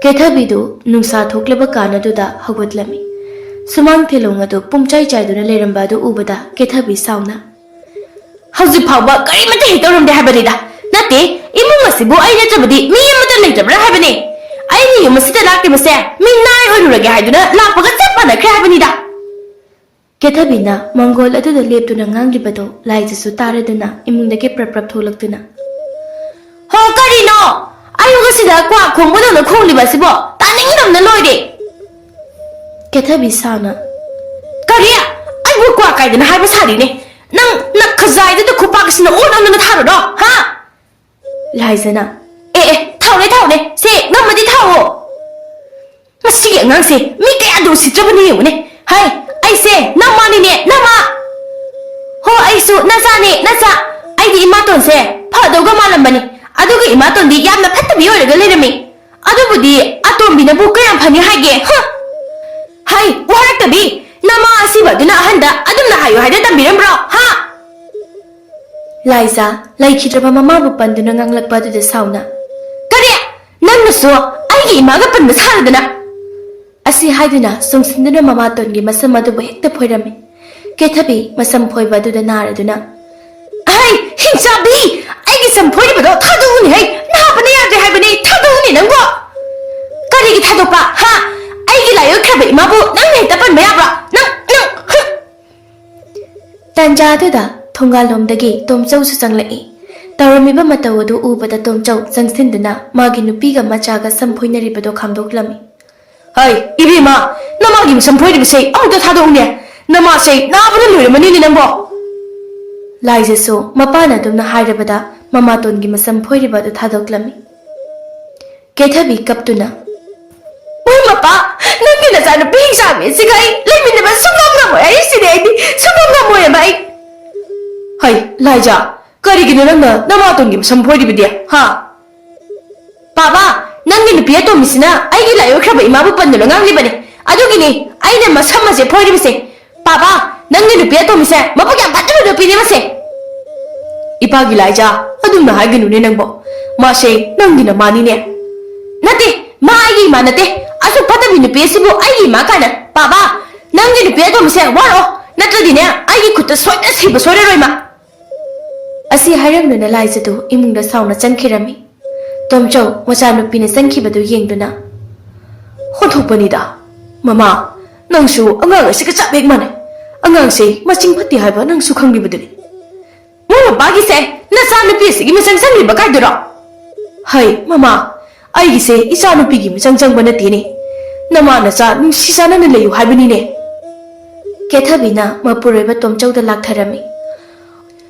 ꯀꯦꯊꯕꯤꯗꯨ ꯅꯨꯡꯁꯥ ꯊꯣꯛꯂꯕ ꯀꯥꯟ ꯑꯗꯨꯗ ꯍꯧꯒꯠꯂꯝꯃꯤ꯫ ꯁꯨꯃꯥꯡ ꯊꯦꯂꯣꯡ ꯑꯗꯨ ꯄꯨꯝꯆꯥꯏ ꯆꯥꯏꯗꯨꯅ ꯂꯩꯔꯝꯕ ꯑꯗꯨ ꯎꯕꯗ ꯀꯦꯊꯕꯤ ꯁꯥꯎꯅ, "ꯍꯧꯖꯤꯛ ꯐꯥꯎꯕ ꯀꯔꯤꯃꯠꯇ ꯍꯦꯛ ꯇꯧꯔꯝꯗꯦ ꯍꯥꯏꯕꯅꯤꯗ꯫ ꯅꯠꯇꯦ, ꯏꯃꯨꯡ ꯑꯁꯤꯕꯨ ꯑꯩ ꯅꯠꯇ꯭ꯔꯕꯗꯤ ꯃꯤ ꯑꯃꯠꯇ ꯂꯩꯇꯕ꯭ꯔꯥ ꯍꯥꯏꯕꯅꯤ꯫ ꯑꯩꯅ ꯌꯨꯝ ꯑꯁꯤꯗ ꯂꯥꯛꯂꯤꯕꯁꯦ ꯃꯤꯅꯥꯏ ꯑꯣꯏꯔꯨꯔꯒꯦ ꯍꯥꯏꯗꯨꯅ ꯂꯥꯛꯄꯒ ꯆꯞ ꯃꯥꯟꯅꯈ꯭ꯔꯦ ꯍꯥꯏꯕꯅꯤꯗ꯫" ꯀꯦꯊꯕꯤꯅ ꯃꯪꯒꯣꯜ ꯑꯗꯨꯗ ꯂꯦꯞꯇꯨꯅ ꯉꯥꯡꯂꯤꯕꯗꯨ ꯂꯥꯏꯖꯁꯨ ꯇꯥꯔꯗꯨꯅ ꯏꯃꯨꯡꯗꯒꯤ ꯄ꯭ꯔꯞ ꯄ꯭ꯔꯞ ꯊꯣꯛꯂꯛꯇꯨꯅ, "ꯍꯣ, ꯀꯔꯤꯅꯣ? ꯑꯌꯨꯛ ꯑꯁꯤꯗ ꯀ꯭ꯋꯥꯛ ꯈꯣꯡꯕꯗꯧꯅ ꯈꯣꯡꯂꯤꯕ ꯑꯁꯤꯕꯣ? ꯇꯥꯅꯤꯡꯗꯕꯅ ꯂꯣꯏꯔꯦ!" ꯀꯦꯊꯕꯤ ꯁꯥꯎꯅ, ꯀꯔꯤ? ꯑꯩꯕꯨ ꯀ꯭ꯋꯥ ꯀꯥꯏꯗꯅ ꯍꯥꯏꯕ ꯁꯥꯔꯤꯅꯦ? ꯅꯪ ꯅꯈꯖꯥꯏꯗꯨꯗ ꯈꯨꯄꯥꯛꯁꯤꯅ ꯑꯣꯟ ꯑꯣꯟꯗꯅ ꯊꯥꯔꯨꯔꯣ, ꯍꯥ? ꯂꯥꯏꯖꯅ, "ꯑꯦ, ꯑꯦ, ꯊꯥꯎꯅꯦ, ꯊꯥꯎꯅꯦ, ꯁꯦ, ꯉꯝꯃꯗꯤ ꯊꯥꯎꯑꯣ꯫ ꯃꯁꯤꯒꯤ ꯑꯉꯥꯡꯁꯦ ꯃꯤ ꯀꯌꯥꯗ ꯎꯁꯤꯠꯇ꯭ꯔꯕꯅꯤ ꯌꯦꯡꯉꯨꯅꯦ꯫ ꯍꯥꯏ, ꯑꯩꯁꯦ ꯅꯃꯥꯅꯤꯅꯦ, ꯅꯃꯥ꯫ ꯍꯣ, ꯑꯩꯁꯨ ꯅꯆꯥꯅꯦ, ꯅꯆꯥ꯫ ꯑꯩꯗꯤ ꯏꯃꯥꯇꯣꯟꯁꯦ ꯐꯗꯧꯒ ꯃꯥꯜꯂꯝꯕꯅꯤ, ꯑꯗꯨꯒ ꯏꯃꯥꯇꯣꯟꯗꯤ ꯌꯥꯝꯅ ꯐꯠꯇꯕꯤ ꯑꯣꯏꯔꯒ ꯂꯩꯔꯝꯃꯤ꯫ ꯑꯗꯨꯕꯨꯗꯤ ꯑꯇꯣꯝꯕꯤꯅꯕꯨ ꯀꯌꯥꯝ ꯐꯅꯤ ꯍꯥꯏꯒꯦ? ꯍ! ꯍꯩ, ꯋꯥꯔꯛꯇꯕꯤ! ꯅꯃꯥ ꯑꯁꯤꯕ ꯑꯗꯨꯅ ꯑꯍꯟꯗ ꯑꯗꯨꯝꯅ ꯍꯥꯏꯌꯨ ꯍꯥꯏꯅ ꯇꯝꯕꯤꯔꯝꯕ꯭ꯔꯣ? ꯍꯥ?" ꯂꯥꯏꯖꯥ ꯂꯩꯈꯤꯗ꯭ꯔꯕ ꯃꯃꯥꯕꯨ ꯄꯟꯗꯨꯅ ꯉꯥꯡꯂꯛꯄ ꯑꯗꯨꯗ ꯁꯥꯎꯅ, "ꯀꯔꯤ? ꯅꯪꯅꯁꯨ ꯑꯩꯒꯤ ꯏꯃꯥꯒ ꯄꯟꯕ ꯁꯥꯔꯗꯅ?" ꯑꯁꯤ ꯍꯥꯏꯗꯨꯅ ꯆꯣꯡꯁꯤꯟꯗꯨꯅ ꯃꯃꯥꯇꯣꯟꯒꯤ ꯃꯁꯝ ꯑꯗꯨꯕꯨ ꯍꯦꯛꯇ ꯐꯣꯏꯔꯝꯃꯤ꯫ ꯀꯦꯊꯕꯤ ꯃꯁꯝ ꯐꯣꯏꯕ ꯑꯗꯨꯗ ꯅꯥꯔꯗꯨꯅ, "ꯑꯍꯩ, ꯍꯤꯡꯆꯥꯕꯤ! ꯑꯩꯒꯤ ꯁꯝ ꯐꯣꯏꯔꯤꯕꯗꯣ ꯊꯥꯗꯣꯛꯎꯅꯦ ꯍꯩ! ꯅꯥꯕꯅ ꯌꯥꯗ꯭ꯔꯦ ꯍꯥꯏꯕꯅꯦ, ꯊꯥꯗꯣꯛꯎꯅꯦ ꯅꯪꯕꯣ!" "ꯀꯔꯤꯒꯤ ꯊꯥꯗꯣꯛꯄ, ꯍꯥ? ꯑꯩꯒꯤ ꯂꯥꯏ ꯑꯣꯏꯈ꯭ꯔꯕ ꯏꯃꯥꯕꯨ ꯅꯪꯅ ꯍꯦꯛꯇ ꯄꯟꯕ ꯌꯥꯕ꯭ꯔꯥ? ꯅꯪ, ꯅꯪ, ꯍꯨꯝ!" ꯇꯥꯟꯖꯥ ꯑꯗꯨꯗ ꯊꯣꯡꯒꯥꯜꯂꯣꯝꯗꯒꯤ ꯇꯣꯝꯆꯧꯁꯨ ꯆꯪꯂꯛꯏ꯫ ꯇꯧꯔꯝꯃꯤꯕ ꯃꯇꯧ ꯑꯗꯨ ꯎꯕꯗ ꯇꯣꯝꯆꯧ ꯆꯪꯁꯤꯟꯗꯨꯅ ꯃꯥꯒꯤ ꯅꯨꯄꯤꯒ ꯃꯆꯥꯒ ꯁꯝ ꯐꯣꯏꯅꯔꯤꯕꯗꯣ ꯈꯥꯝꯗꯣꯛꯂꯝꯃꯤ꯫ "ꯍꯩ, ꯏꯕꯦꯝꯃ, ꯅꯃꯥꯒꯤ ꯃꯁꯝ ꯐꯣꯏꯔꯤꯕꯁꯦ ꯑꯃꯨꯛꯇ ꯊꯥꯗꯣꯛꯎꯅꯦ꯫ ꯅꯃꯥꯁꯦ ꯅꯥꯕꯅ ꯂꯣꯏꯔꯝꯃꯅꯤꯅꯦ ꯅꯪꯕꯣ!" ꯂꯥꯏꯖꯁꯨ ꯃꯄꯥꯅ ꯑꯗꯨꯝꯅ ꯍꯥꯏꯔꯕꯗ ꯃꯃꯥꯇꯣꯟꯒꯤ ꯃꯁꯝ ꯐꯣꯏꯔꯤꯕ ꯑꯗꯨ ꯊꯥꯗꯣꯛꯂꯝꯃꯤ꯫ ꯀꯦꯊꯕꯤ ꯀꯞꯇꯨꯅ, "ꯃꯣꯏ ꯃꯄꯥ, ꯅꯪꯒꯤ ꯅꯆꯥꯅꯨꯄꯤ ꯍꯤꯡꯆꯥꯕꯤ ꯑꯁꯤꯒ ꯑꯩ ꯂꯩꯃꯤꯟꯅꯕ ꯁꯨꯡꯉꯝ ꯉꯝꯃꯣꯏ꯫ ꯑꯩ ꯁꯤꯗꯤ ꯑꯩꯗꯤ ꯁꯨꯡꯉꯝ ꯉꯝꯃꯣꯏꯑꯕ ꯑꯩ꯫" "ꯍꯩ, ꯂꯥꯏꯖꯥ, ꯀꯔꯤꯒꯤꯅꯣ ꯅꯪꯅ ꯅꯃꯥꯇꯣꯟꯒꯤ ꯃꯁꯝ ꯐꯣꯏꯔꯤꯕꯗꯤ, ꯍꯥ?" "ꯄꯥꯕꯥ, ꯅꯪꯒꯤ ꯅꯨꯄꯤ ꯑꯇꯣꯝꯕꯤꯁꯤꯅ ꯑꯩꯒꯤ ꯂꯥꯏ ꯑꯣꯏꯈ꯭ꯔꯕ ꯏꯃꯥꯕꯨ ꯄꯟꯗꯨꯅ ꯉꯥꯡꯂꯤꯕꯅꯤ꯫ ꯑꯗꯨꯒꯤꯅꯤ ꯑꯩꯅ ꯃꯁꯝ ꯑꯁꯦ ꯐꯣꯏꯔꯤꯕꯁꯦ꯫ ꯄꯥꯕꯥ, ꯅꯪꯒꯤ ꯅꯨꯄꯤ ꯑꯇꯣꯝꯕꯤꯁꯦ ꯃꯕꯨꯛ ꯌꯥꯝ ꯐꯠꯇꯕ ꯅꯨꯄꯤꯅꯤ ꯃꯁꯦ꯫" "ꯏꯄꯥꯒꯤ ꯂꯥꯏꯖꯥ, ꯑꯗꯨꯝꯅ ꯍꯥꯏꯒꯅꯨꯅꯦ ꯅꯪꯕꯣ꯫ ꯃꯥꯁꯦ ꯅꯪꯒꯤ ꯅꯃꯥꯅꯤꯅꯦ꯫" "ꯅꯠꯇꯦ, ꯃꯥ ꯑꯩꯒꯤ ꯏꯃꯥ ꯅꯠꯇꯦ꯫ ꯑꯁꯨꯛ ꯐꯠꯇꯕꯤ ꯅꯨꯄꯤ ꯑꯁꯤꯕꯨ ꯑꯩꯒꯤ ꯏꯃꯥ ꯀꯥꯏꯅ꯫ ꯄꯥꯕꯥ, ꯅꯪꯒꯤ ꯅꯨꯄꯤ ꯑꯇꯣꯝꯕꯤꯁꯦ ꯋꯥꯔꯛꯑꯣ, ꯅꯠꯇ꯭ꯔꯗꯤꯅꯦ ꯑꯩꯒꯤ ꯈꯨꯠꯇ ꯁꯣꯏꯗꯅ ꯁꯤꯕ ꯁꯣꯏꯔꯔꯣꯏ ꯃꯥ꯫" ꯑꯁꯤ ꯍꯥꯏꯔꯝꯗꯨꯅ ꯂꯥꯏꯖꯗꯨ ꯏꯃꯨꯡꯗ ꯁꯥꯎꯅ ꯆꯪꯈꯤꯔꯝꯃꯤ꯫ ꯇꯣꯝꯆꯧ ꯃꯆꯥꯅꯨꯄꯤꯅ ꯆꯪꯈꯤꯕꯗꯨ ꯌꯦꯡꯗꯨꯅ, "ꯑꯣꯟꯊꯣꯛꯄꯅꯤꯗ꯫ ꯃꯃꯥ, ꯅꯪꯁꯨ ꯑꯉꯥꯡ ꯑꯁꯤꯒ ꯆꯞ ꯍꯦꯛ ꯃꯥꯟꯅꯩ꯫ ꯑꯉꯥꯡꯁꯦ ꯃꯆꯤꯡ ꯐꯠꯇꯦ ꯍꯥꯏꯕ ꯅꯪꯁꯨ ꯈꯪꯂꯤꯕꯗꯨꯅꯤ꯫" "ꯃꯣꯏ ꯃꯄꯥꯒꯤꯁꯦ ꯅꯆꯥꯅꯨꯄꯤ ꯑꯁꯤꯒꯤ ꯃꯤꯆꯪ ꯆꯪꯂꯤꯕ ꯀꯥꯏꯗꯨꯔꯣ?" "ꯍꯩ, ꯃꯃꯥ, ꯑꯩꯒꯤꯁꯦ ꯏꯆꯥꯅꯨꯄꯤꯒꯤ ꯃꯤꯆꯪ ꯆꯪꯕ ꯅꯠꯇꯦꯅꯦ꯫ ꯅꯃꯥ ꯅꯆꯥ ꯅꯨꯡꯁꯤ ꯆꯥꯟꯅꯅ ꯂꯩꯌꯨ ꯍꯥꯏꯕꯅꯤꯅꯦ꯫" ꯀꯦꯊꯕꯤꯅ ꯃꯄꯨꯔꯣꯏꯕ ꯇꯣꯝꯆꯧꯗ ꯂꯥꯛꯊꯔꯝꯃꯤ꯫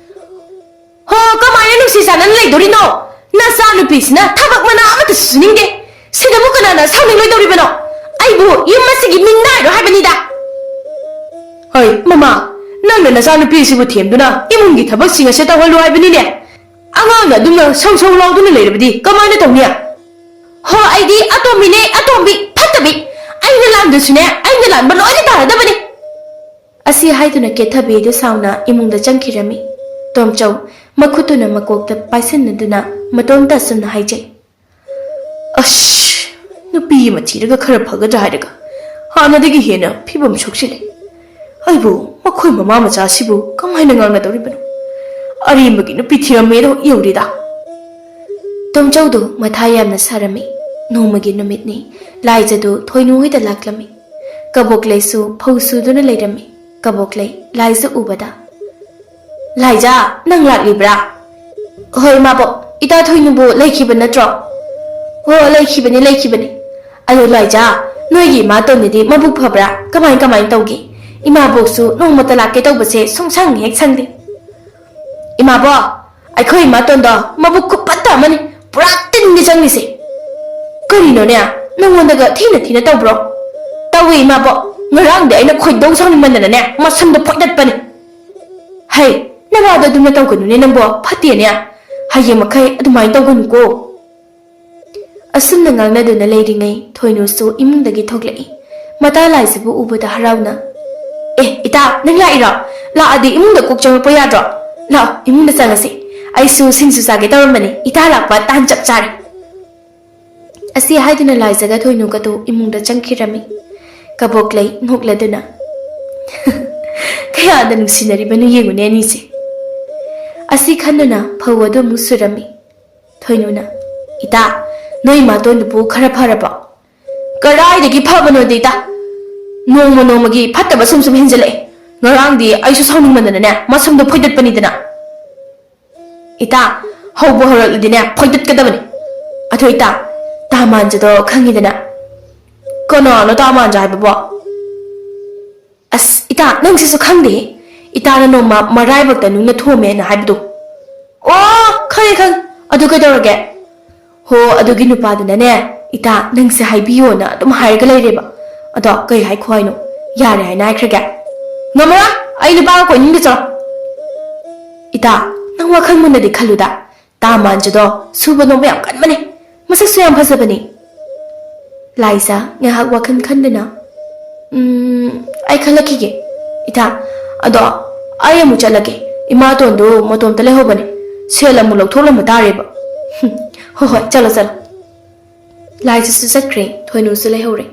"ꯍꯣ, ꯀꯃꯥꯏꯅ ꯅꯨꯡꯁꯤ ꯆꯥꯟꯅꯅ ꯂꯩꯗꯣꯔꯤꯅꯣ? ꯅꯆꯥꯅꯨꯄꯤꯁꯤꯅ ꯊꯕꯛ ꯃꯅꯥ ꯑꯃꯠꯇ ꯁꯨꯅꯤꯡꯗꯦ꯫ ꯁꯤꯗꯕꯨ ꯀꯅꯥꯅ ꯁꯥꯎꯅꯤꯡꯂꯣꯏꯗꯧꯔꯤꯕꯅꯣ? ꯑꯩꯕꯨ ꯌꯨꯝ ꯑꯁꯤꯒꯤ ꯃꯤꯅꯥꯏꯔꯣ ꯍꯥꯏꯕꯅꯤꯗ!" "ꯍꯣꯏ, ꯃꯃꯥ, ꯅꯪꯅ ꯅꯆꯥꯅꯨꯄꯤꯁꯤꯕꯨ ꯊꯦꯝꯗꯨꯅ ꯏꯃꯨꯡꯒꯤ ꯊꯕꯛꯁꯤꯡ ꯑꯁꯦ ꯇꯧꯍꯜꯂꯨ ꯍꯥꯏꯕꯅꯤꯅꯦ꯫ ꯑꯉꯥꯡꯅ ꯑꯗꯨꯝꯅ ꯁꯧ ꯁꯧ ꯂꯥꯎꯗꯨꯅ ꯂꯩꯔꯕꯗꯤ ꯀꯃꯥꯏꯅ ꯇꯧꯅꯤ?" "ꯍꯣ, ꯑꯩꯗꯤ ꯑꯇꯣꯝꯕꯤꯅꯦ, ꯑꯇꯣꯝꯕꯤ, ꯐꯠꯇꯕꯤ꯫ ꯑꯩꯅ ꯂꯥꯟꯗꯁꯨꯅꯦ, ꯑꯩꯅ ꯂꯥꯟꯕ ꯂꯣꯏꯅ ꯇꯥꯔꯗꯕꯅꯤ!" ꯑꯁꯤ ꯍꯥꯏꯗꯨꯅ ꯀꯦꯊꯕꯤ ꯑꯗꯨ ꯁꯥꯎꯅ ꯏꯃꯨꯡꯗ ꯆꯪꯈꯤꯔꯝꯃꯤ꯫ ꯇꯣꯝꯆꯧ ꯃꯈꯨꯠꯇꯨꯅ ꯃꯀꯣꯛꯇ ꯄꯥꯏꯁꯤꯟꯅꯗꯨꯅ ꯃꯇꯣꯝꯇ ꯑꯁꯨꯝꯅ ꯍꯥꯏꯖꯩ, "ꯑꯁ, ꯅꯨꯄꯤ ꯑꯃ ꯊꯤꯔꯒ ꯈꯔ ꯐꯒꯗ꯭ꯔꯥ ꯍꯥꯏꯔꯒ ꯍꯥꯟꯅꯗꯒꯤ ꯍꯦꯟꯅ ꯐꯤꯕꯝ ꯁꯣꯛꯁꯤꯜꯂꯦ꯫ ꯑꯩꯕꯨ ꯃꯈꯣꯏ ꯃꯃꯥ ꯃꯆꯥꯁꯤꯕꯨ ꯀꯃꯥꯏꯅ ꯉꯥꯡꯅꯗꯧꯔꯤꯕꯅꯣ? ꯑꯔꯦꯝꯕꯒꯤ ꯅꯨꯄꯤ ꯊꯤꯔꯝꯃꯦꯗꯣ ꯌꯧꯔꯦꯗ!" ꯇꯣꯝꯆꯧꯗꯨ ꯃꯊꯥ ꯌꯥꯝꯅ ꯁꯥꯔꯝꯃꯤ꯫ ꯅꯣꯡꯃꯒꯤ ꯅꯨꯃꯤꯠꯅꯤ꯫ ꯂꯥꯏꯖꯗꯨ ꯊꯣꯏꯅꯨ ꯍꯣꯏꯗ ꯂꯥꯛꯂꯝꯃꯤ꯫ ꯀꯕꯣꯛꯂꯩꯁꯨ ꯐꯧ ꯁꯨꯗꯨꯅ ꯂꯩꯔꯝꯃꯤ꯫ ꯀꯕꯣꯛꯂꯩ ꯂꯥꯏꯖ ꯎꯕꯗ, "ꯂꯥꯏꯖ, ꯅꯪ ꯂꯥꯛꯂꯤꯕ꯭ꯔꯥ?" "ꯍꯣꯏ, ꯏꯃꯥꯕꯣꯛ, ꯏꯇꯥ ꯊꯣꯏꯅꯨꯕꯨ ꯂꯩꯈꯤꯕ ꯅꯠꯇ꯭ꯔꯣ?" "ꯍꯣ, ꯂꯩꯈꯤꯕꯅꯤ, ꯂꯩꯈꯤꯕꯅꯤ꯫ ꯑꯗꯣ ꯂꯥꯏꯖ, ꯅꯣꯏꯒꯤ ꯏꯃꯥꯇꯣꯟꯗꯨꯗꯤ ꯃꯕꯨꯛ ꯐꯕ꯭ꯔꯥ? ꯀꯃꯥꯏ ꯀꯃꯥꯏ ꯇꯧꯒꯦ? ꯏꯃꯥꯕꯣꯛꯁꯨ ꯅꯣꯡꯃꯇ ꯂꯥꯛꯀꯦ ꯇꯧꯕꯁꯦ ꯁꯨꯡꯁꯪ ꯍꯦꯛ ꯁꯪꯗꯦ꯫" "ꯏꯃꯥꯕꯣꯛ, ꯑꯩꯈꯣꯏ ꯏꯃꯥꯇꯣꯟꯗꯣ ꯃꯕꯨꯛ ꯈꯨꯐꯠꯇ ꯑꯃꯅꯤ, ꯄꯨꯔꯥ ꯇꯤꯟꯅꯤ ꯆꯪꯉꯤꯁꯦ꯫" "ꯀꯔꯤꯅꯣꯅꯦ, ꯅꯪꯉꯣꯟꯗꯒ ꯊꯤꯅ ꯊꯤꯅ ꯇꯧꯕ꯭ꯔꯣ?" "ꯇꯧꯏ, ꯏꯃꯥꯕꯣꯛ꯫ ꯉꯔꯥꯡꯗꯤ ꯑꯩꯅ ꯈꯣꯏꯗꯧ ꯁꯥꯎꯅꯤꯡꯃꯟꯗꯅꯅꯦ ꯃꯁꯝꯗꯣ ꯐꯣꯏꯗꯠꯄꯅꯤ꯫" "ꯍꯩ, ꯅꯋꯥꯗꯣ ꯑꯗꯨꯝꯅ ꯇꯧꯒꯅꯨꯅꯦ ꯅꯪꯕꯣ, ꯐꯠꯇꯦꯅꯦ꯫ ꯍꯌꯦꯡ ꯃꯈꯩ ꯑꯗꯨꯃꯥꯏꯅ ꯇꯧꯒꯅꯨꯀꯣ꯫" ꯑꯁꯨꯝꯅ ꯉꯥꯡꯅꯗꯨꯅ ꯂꯩꯔꯤꯉꯩ ꯊꯣꯏꯅꯨꯁꯨ ꯏꯃꯨꯡꯗꯒꯤ ꯊꯣꯛꯂꯛꯏ꯫ ꯃꯇꯥ ꯂꯥꯏꯁꯤꯕꯨ ꯎꯕꯗ ꯍꯔꯥꯎꯅ, "ꯑꯦ, ꯏꯇꯥ, ꯅꯪ ꯂꯥꯛꯏꯔꯣ? ꯂꯥꯛꯑꯗꯤ ꯏꯃꯨꯡꯗ ꯀꯣꯛ ꯆꯪꯉꯛꯄ ꯌꯥꯗ꯭ꯔꯣ? ꯂꯥꯛꯑꯣ, ꯏꯃꯨꯡꯗ ꯆꯪꯉꯁꯤ꯫ ꯑꯩꯁꯨ ꯁꯤꯡꯖꯨ ꯆꯥꯒꯦ ꯇꯧꯔꯝꯕꯅꯤ, ꯏꯇꯥ ꯂꯥꯛꯄ ꯇꯥꯟ ꯆꯞ ꯆꯥꯔꯦ꯫" ꯑꯁꯤ ꯍꯥꯏꯗꯨꯅ ꯂꯥꯏꯖꯒ ꯊꯣꯏꯅꯨꯒꯗꯨ ꯏꯃꯨꯡꯗ ꯆꯪꯈꯤꯔꯝꯃꯤ꯫ ꯀꯕꯣꯛꯂꯩ ꯅꯣꯛꯂꯗꯨꯅ, "ꯀꯌꯥꯗ ꯅꯨꯡꯁꯤꯅꯔꯤꯕꯅꯣ ꯌꯦꯡꯉꯨꯅꯦ ꯑꯅꯤꯁꯦ꯫" ꯑꯁꯤ ꯈꯟꯗꯨꯅ ꯐꯧ ꯑꯗꯨ ꯑꯃꯨꯛ ꯁꯨꯔꯝꯃꯤ꯫ ꯊꯣꯏꯅꯨꯅ, "ꯏꯇꯥ, ꯅꯣꯏ ꯏꯃꯥꯇꯣꯟꯗꯨꯕꯨ ꯈꯔ ꯐꯔꯕꯣ?" "ꯀꯗꯥꯏꯗꯒꯤ ꯐꯕꯅꯣꯗ, ꯏꯇꯥ? ꯅꯣꯡꯃ ꯅꯣꯡꯃꯒꯤ ꯐꯠꯇꯕ ꯁꯨꯝ ꯁꯨꯝ ꯍꯦꯟꯖꯜꯂꯛꯑꯦ꯫ ꯉꯔꯥꯡꯗꯤ ꯑꯩꯁꯨ ꯁꯥꯎꯅꯤꯡꯃꯟꯗꯅꯅꯦ ꯃꯁꯝꯗꯣ ꯐꯣꯏꯗꯠꯄꯅꯤꯗꯅ꯫" "ꯏꯇꯥ, ꯍꯧꯕ ꯍꯧꯔꯛꯂꯗꯤꯅꯦ ꯐꯣꯏꯗꯠꯀꯗꯕꯅꯤ꯫ ꯑꯗꯣ ꯏꯇꯥ, ꯇꯥ ꯃꯥꯟꯖꯗꯣ ꯈꯪꯉꯤꯗꯅ?" "ꯀꯅꯥꯅꯣ ꯇꯥ ꯃꯥꯟꯖ ꯍꯥꯏꯕꯕꯣ?" "ꯑꯁ, ꯏꯇꯥ, ꯏꯇꯥ, ꯅꯪꯁꯤꯁꯨ ꯈꯪꯗꯦ꯫ ꯏꯇꯥꯅ ꯅꯣꯡꯃ ꯃꯔꯥꯏꯕꯛꯇ ꯅꯨꯡꯅ ꯊꯣꯝꯃꯦꯅ ꯍꯥꯏꯕꯗꯣ꯫ ꯑꯣ, ꯈꯪꯉꯦ, ꯈꯪꯉꯦ꯫ ꯑꯗꯨ ꯀꯩꯗꯧꯔꯒꯦ? ꯍꯣ, ꯑꯗꯨꯒꯤ ꯅꯨꯄꯥꯗꯨꯅꯅꯦ, ꯏꯇꯥ, ꯅꯪꯁꯦ ꯍꯥꯏꯕꯤꯌꯣꯅ ꯑꯗꯨꯝ ꯍꯥꯏꯔꯒ ꯂꯩꯔꯦꯕ꯫ ꯑꯗꯣ ꯀꯩ ꯍꯥꯏꯈꯣ ꯍꯥꯏꯅꯣ? ꯌꯥꯔꯦ ꯍꯥꯏꯅ ꯍꯥꯏꯈ꯭ꯔꯒꯦ? ꯉꯝꯃꯔꯣꯏ, ꯑꯩ ꯅꯨꯄꯥꯒ ꯀꯣꯏꯅꯤꯡꯗꯦ, ꯆꯠꯂꯣ꯫ ꯏꯇꯥ, ꯅꯪ ꯋꯥꯈꯜ ꯃꯨꯟꯅꯗꯤ ꯈꯜꯂꯨꯗ꯫ ꯇꯥ ꯃꯥꯟꯖꯗꯣ ꯁꯨꯕ ꯅꯣꯝꯕ ꯌꯥꯝ ꯀꯟꯕꯅꯦ, ꯃꯁꯛꯁꯨ ꯌꯥꯝ ꯐꯖꯕꯅꯦ꯫ ꯂꯥꯏꯖꯥ ꯉꯥꯏꯍꯥꯛ ꯋꯥꯈꯜ ꯈꯟꯗꯨꯅ, "ꯎꯝ, ꯑꯩ ꯈꯜꯂꯛꯈꯤꯒꯦ꯫ ꯏꯇꯥ, ꯑꯗꯣ ꯑꯩ ꯑꯃꯨꯛ ꯆꯠꯂꯒꯦ꯫ ꯏꯃꯥꯇꯣꯟꯗꯣ ꯃꯇꯣꯝꯇ ꯂꯩꯍꯧꯕꯅꯦ꯫ ꯁꯦꯜ ꯑꯃꯨꯛ ꯂꯧꯊꯣꯛꯂꯝꯕ ꯇꯥꯔꯦꯕ꯫" "ꯍꯨꯝ, ꯍꯣꯏ, ꯍꯣꯏ, ꯆꯠꯂꯣ, ꯆꯠꯂꯣ꯫" ꯂꯥꯏꯖꯥꯁꯨ ꯆꯠꯈ꯭ꯔꯦ, ꯊꯣꯏꯅꯨꯁꯨ ꯂꯩꯍꯧꯔꯦ꯫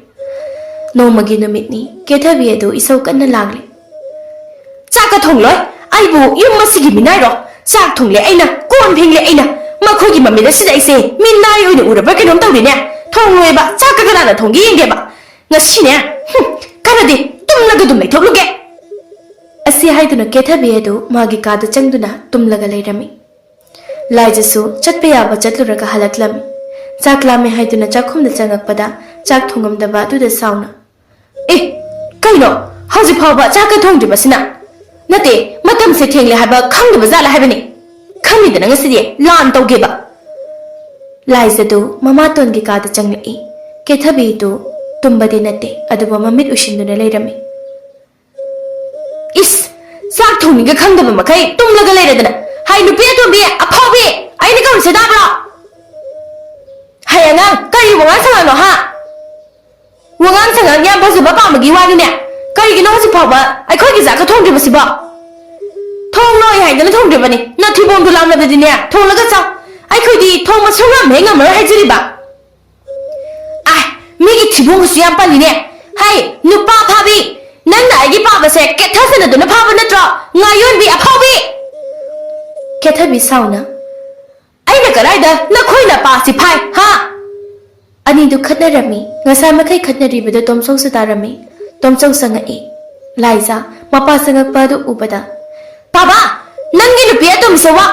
ꯅꯣꯡꯃꯒꯤ ꯅꯨꯃꯤꯠꯅꯤ, ꯀꯦꯊꯕꯤ ꯑꯗꯨ ꯏꯁꯧ ꯀꯟꯅ ꯂꯥꯡꯂꯤ꯫ "ꯆꯥꯛꯀ ꯊꯣꯡꯂꯣꯏ? ꯑꯩꯕꯨ ꯌꯨꯝ ꯑꯁꯤꯒꯤ ꯃꯤꯅꯥꯏꯔꯣ? ꯆꯥꯛ ꯊꯣꯡꯂꯦ ꯑꯩꯅ, ꯀꯣꯟ ꯐꯦꯡꯂꯦ ꯑꯩꯅ꯫ ꯃꯈꯣꯏꯒꯤ ꯃꯃꯤꯠ ꯑꯁꯤꯗ ꯑꯩꯁꯦ ꯃꯤꯅꯥꯏ ꯑꯣꯏꯅ ꯎꯔꯕ꯭ꯔꯥ ꯀꯩꯅꯣꯝ ꯇꯧꯔꯤꯅꯦ꯫ ꯊꯣꯡꯂꯣꯏꯕ, ꯆꯥꯛꯀ ꯀꯅꯥꯅ ꯊꯣꯡꯒꯦ ꯌꯦꯡꯒꯦꯕ꯫ ꯉꯁꯤꯅꯦ, ꯍꯨꯝ, ꯈꯔꯗꯤ ꯇꯨꯝꯂꯒ ꯑꯗꯨꯝ ꯂꯩꯊꯣꯛꯂꯨꯒꯦ꯫" ꯑꯁꯤ ꯍꯥꯏꯗꯨꯅ ꯀꯦꯊꯕꯤ ꯑꯗꯨ ꯃꯥꯒꯤ ꯀꯥꯗ ꯆꯪꯗꯨꯅ ꯇꯨꯝꯂꯒ ꯂꯩꯔꯝꯃꯤ꯫ ꯂꯥꯏꯖꯁꯨ ꯆꯠꯄ ꯌꯥꯕ ꯆꯠꯂꯨꯔꯒ ꯍꯜꯂꯛꯂꯝꯃꯤ꯫ ꯆꯥꯛ ꯂꯥꯝꯃꯦ ꯍꯥꯏꯗꯨꯅ ꯆꯥꯛꯈꯨꯝꯗ ꯆꯪꯉꯛꯄꯗ ꯆꯥꯛ ꯊꯣꯡꯉꯝꯗꯕ ꯑꯗꯨꯗ ꯁꯥꯎꯅ, "ꯑꯦ, ꯀꯩꯅꯣ? ꯍꯧꯖꯤꯛ ꯐꯥꯎꯕ ꯆꯥꯛꯀ ꯊꯣꯡꯗ꯭ꯔꯤꯕꯁꯤꯅ? ꯅꯠꯇꯦ, ꯃꯇꯝꯁꯦ ꯊꯦꯡꯂꯦ ꯍꯥꯏꯕ ꯈꯪꯗꯕ ꯖꯥꯠꯂ ꯍꯥꯏꯕꯅꯤ꯫ ꯈꯪꯉꯤꯗꯅ ꯉꯁꯤꯗꯤ ꯂꯥꯟ ꯇꯧꯒꯦꯕ꯫" ꯂꯥꯏꯖꯗꯨ ꯃꯃꯥꯇꯣꯟꯒꯤ ꯀꯥꯗ ꯆꯪꯂꯛꯏ꯫ ꯀꯦꯊꯕꯤꯗꯨ ꯇꯨꯝꯕꯗꯤ ꯅꯠꯇꯦ, ꯑꯗꯨꯕꯨ ꯃꯃꯤꯠ ꯎꯏꯁꯤꯟꯗꯨꯅ ꯂꯩꯔꯝꯃꯤ꯫ "ꯏꯁ! ꯆꯥꯛ ꯊꯣꯡꯅꯤꯒ ꯈꯪꯗꯕ ꯃꯈꯩ ꯇꯨꯝꯂꯒ ꯂꯩꯔꯗꯅ꯫ ꯍꯥꯏ, ꯅꯨꯄꯤ ꯑꯇꯣꯝꯕꯤ, ꯑꯐꯥꯎꯕꯤ, ꯑꯩꯅ ꯀꯧꯔꯤꯁꯦ ꯇꯥꯕ꯭ꯔꯣ? ꯍꯥꯏ, ꯑꯉꯥꯡ, ꯀꯔꯤ ꯋꯥꯉꯥꯡ ꯁꯉꯥꯡꯅꯣ, ꯍꯥ? ꯋꯥꯉꯥꯡ ꯁꯉꯥꯡ ꯌꯥꯝ ꯐꯖꯕ ꯄꯥꯝꯕꯒꯤ ꯋꯥꯅꯤꯅꯦ꯫ ꯀꯔꯤꯒꯤꯅꯣ ꯍꯧꯖꯤꯛ ꯐꯥꯎꯕ ꯑꯩꯈꯣꯏꯒꯤ ꯆꯥꯛꯀ ꯊꯣꯡꯗ꯭ꯔꯤꯕꯁꯤꯕꯣ? ꯊꯣꯡ ꯂꯣꯏ ꯍꯥꯏꯗꯅ ꯊꯣꯡꯗ꯭ꯔꯤꯕꯅꯤ꯫ ꯅꯊꯤꯕꯣꯡꯗꯨ ꯂꯥꯝꯂꯕꯗꯤꯅꯦ, ꯊꯣꯡꯂꯒ ꯆꯥꯎ꯫ ꯑꯩꯈꯣꯏꯗꯤ ꯊꯣꯡꯕ ꯁꯨꯡꯉꯝ ꯍꯦꯛ ꯉꯝꯃꯔꯣꯏ ꯍꯥꯏꯖꯔꯤꯕ꯫" ꯑꯥꯏ, ꯃꯤꯒꯤ ꯊꯤꯕꯣꯡꯁꯨ ꯌꯥꯝ ꯄꯜꯂꯤꯅꯦ꯫ ꯍꯩ, ꯅꯨꯄꯥ ꯐꯥꯕꯤ, ꯅꯪꯅ ꯑꯩꯒꯤ ꯄꯥꯕꯁꯦ ꯀꯦꯠꯊꯁꯅꯗꯨꯅ ꯐꯥꯕ ꯅꯠꯇ꯭ꯔꯣ? ꯉꯥꯌꯣꯟꯕꯤ ꯑꯐꯥꯎꯕꯤ! ꯀꯦꯊꯕꯤ ꯁꯥꯎꯅ, "ꯑꯩꯅ ꯀꯗꯥꯏꯗ ꯅꯈꯣꯏ ꯅꯄꯥꯁꯤ ꯐꯥꯏ, ꯍꯥ?" ꯑꯅꯤꯗꯨ ꯈꯠꯅꯔꯝꯃꯤ꯫ ꯉꯁꯥꯏ ꯃꯈꯩ ꯈꯠꯅꯔꯤꯕꯗꯨ ꯇꯣꯝꯆꯧꯁꯨ ꯇꯥꯔꯝꯃꯤ꯫ ꯇꯣꯝꯆꯧ ꯆꯪꯉꯛꯏ꯫ ꯂꯥꯏꯖꯥ ꯃꯄꯥ ꯆꯪꯉꯛꯄ ꯑꯗꯨ ꯎꯕꯗ, "ꯄꯥꯕꯥ, ꯅꯪꯒꯤ ꯅꯨꯄꯤ ꯑꯇꯣꯝꯕꯤꯁꯦ ꯋꯥ!"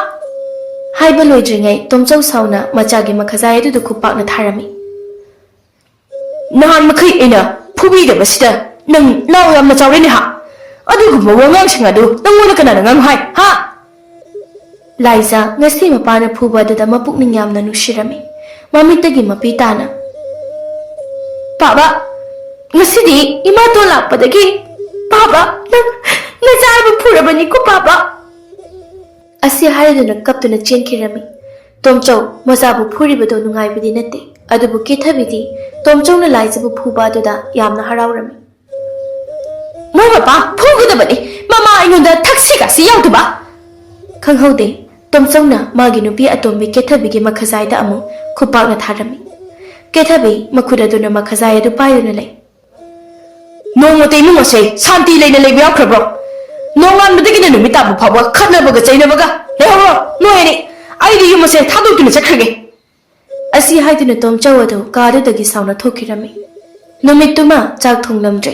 ꯍꯥꯏꯕ ꯂꯣꯏꯗ꯭ꯔꯤꯉꯩ ꯇꯣꯝꯆꯧ ꯁꯥꯎꯅ ꯃꯆꯥꯒꯤ ꯃꯈꯖꯥꯏ ꯑꯗꯨꯗ ꯈꯨꯄꯥꯛꯅ ꯊꯥꯔꯝꯃꯤ꯫ "ꯅꯍꯥꯟ ꯃꯈꯩ ꯑꯩꯅ ꯐꯨꯕꯤꯗꯕꯁꯤꯗ ꯅꯪ ꯅꯥꯎ ꯌꯥꯝꯅ ꯆꯥꯎꯔꯦꯅꯦ ꯍꯥ? ꯑꯗꯨꯒꯨꯝꯕ ꯋꯥꯉꯥꯡꯁꯤꯡ ꯑꯗꯨ ꯅꯪꯉꯣꯟꯗ ꯀꯅꯥꯅ ꯉꯥꯡꯉꯨ ꯍꯥꯏ? ꯍꯥ? ꯂꯥꯏꯖꯥ ꯉꯁꯤ ꯃꯄꯥꯅ ꯐꯨꯕ ꯑꯗꯨꯗ ꯃꯄꯨꯛꯅꯤꯡ ꯌꯥꯝꯅ ꯅꯨꯡꯁꯤꯔꯝꯃꯤ꯫ ꯃꯃꯤꯠꯇꯒꯤ ꯃꯄꯤ ꯇꯥꯅ, "ꯄꯥꯕ, ꯉꯁꯤꯗꯤ ꯏꯃꯥꯇꯣꯟ ꯂꯥꯛꯄꯗꯒꯤ, ꯄꯥꯕ, ꯅꯪ ꯅꯆꯥꯕꯨ ꯐꯨꯔꯕꯅꯤꯀꯣ, ꯄꯥꯕ!" ꯑꯁꯤ ꯍꯥꯏꯔꯗꯨꯅ ꯀꯞꯇꯨꯅ ꯆꯦꯟꯈꯤꯔꯝꯃꯤ꯫ ꯇꯣꯝꯆꯧ ꯃꯆꯥꯕꯨ ꯐꯨꯔꯤꯕꯗꯣ ꯅꯨꯡꯉꯥꯏꯕꯗꯤ ꯅꯠꯇꯦ, ꯑꯗꯨꯕꯨ ꯀꯦꯊꯕꯤꯗꯤ ꯇꯣꯝꯆꯧꯅ ꯂꯥꯏꯖꯥꯕꯨ ꯐꯨꯕ ꯑꯗꯨꯗ ꯌꯥꯝꯅ ꯍꯔꯥꯎꯔꯝꯃꯤ꯫ "ꯃꯣꯏ ꯃꯄꯥ ꯐꯨꯒꯗꯕꯅꯤ, ꯃꯃꯥ ꯑꯩꯉꯣꯟꯗ ꯊꯛꯁꯤ ꯈꯥꯁꯤ ꯌꯥꯎꯗꯕ!" ꯈꯪꯍꯧꯗꯦ, ꯇꯣꯝꯆꯧꯅ ꯃꯥꯒꯤ ꯅꯨꯄꯤ ꯑꯇꯣꯝꯕꯤ ꯀꯦꯊꯕꯤꯒꯤ ꯃꯈꯖꯥꯏꯗ ꯑꯃꯨꯛ ꯈꯨꯄꯥꯛꯅ ꯊꯥꯔꯝꯃꯤ꯫ ꯀꯦꯊꯕꯤ ꯃꯈꯨꯠ ꯑꯗꯨꯅ ꯃꯈꯖꯥꯏ ꯑꯗꯨ ꯄꯥꯏꯗꯨꯅ ꯂꯩ꯫ "ꯅꯣꯡꯃꯇ ꯏꯃꯨꯡ ꯑꯁꯦ ꯁꯥꯟꯇꯤ ꯂꯩꯅ ꯂꯩꯕ ꯌꯥꯎꯈ꯭ꯔꯕ꯭ꯔꯣ? ꯅꯣꯡꯉꯥꯟꯕꯗꯒꯤꯅ ꯅꯨꯃꯤꯠ ꯇꯥꯕ ꯐꯥꯎꯕ ꯈꯠꯅꯕꯒ ꯆꯩꯅꯕꯒ꯫ ꯂꯩꯍꯧꯔꯣ, ꯅꯣꯏ ꯑꯅꯤ꯫ ꯑꯩꯗꯤ ꯌꯨꯝ ꯑꯁꯦ ꯊꯥꯗꯣꯛꯇꯨꯅ ꯆꯠꯈ꯭ꯔꯒꯦ!" ꯑꯁꯤ ꯍꯥꯏꯗꯨꯅ ꯇꯣꯝꯆꯧ ꯑꯗꯨ ꯀꯥꯗꯨꯗꯒꯤ ꯁꯥꯎꯅ ꯊꯣꯛꯈꯤꯔꯝꯃꯤ꯫ ꯅꯨꯃꯤꯠꯇꯨꯃ ꯆꯥꯛ ꯊꯣꯡꯂꯝꯗ꯭ꯔꯦ꯫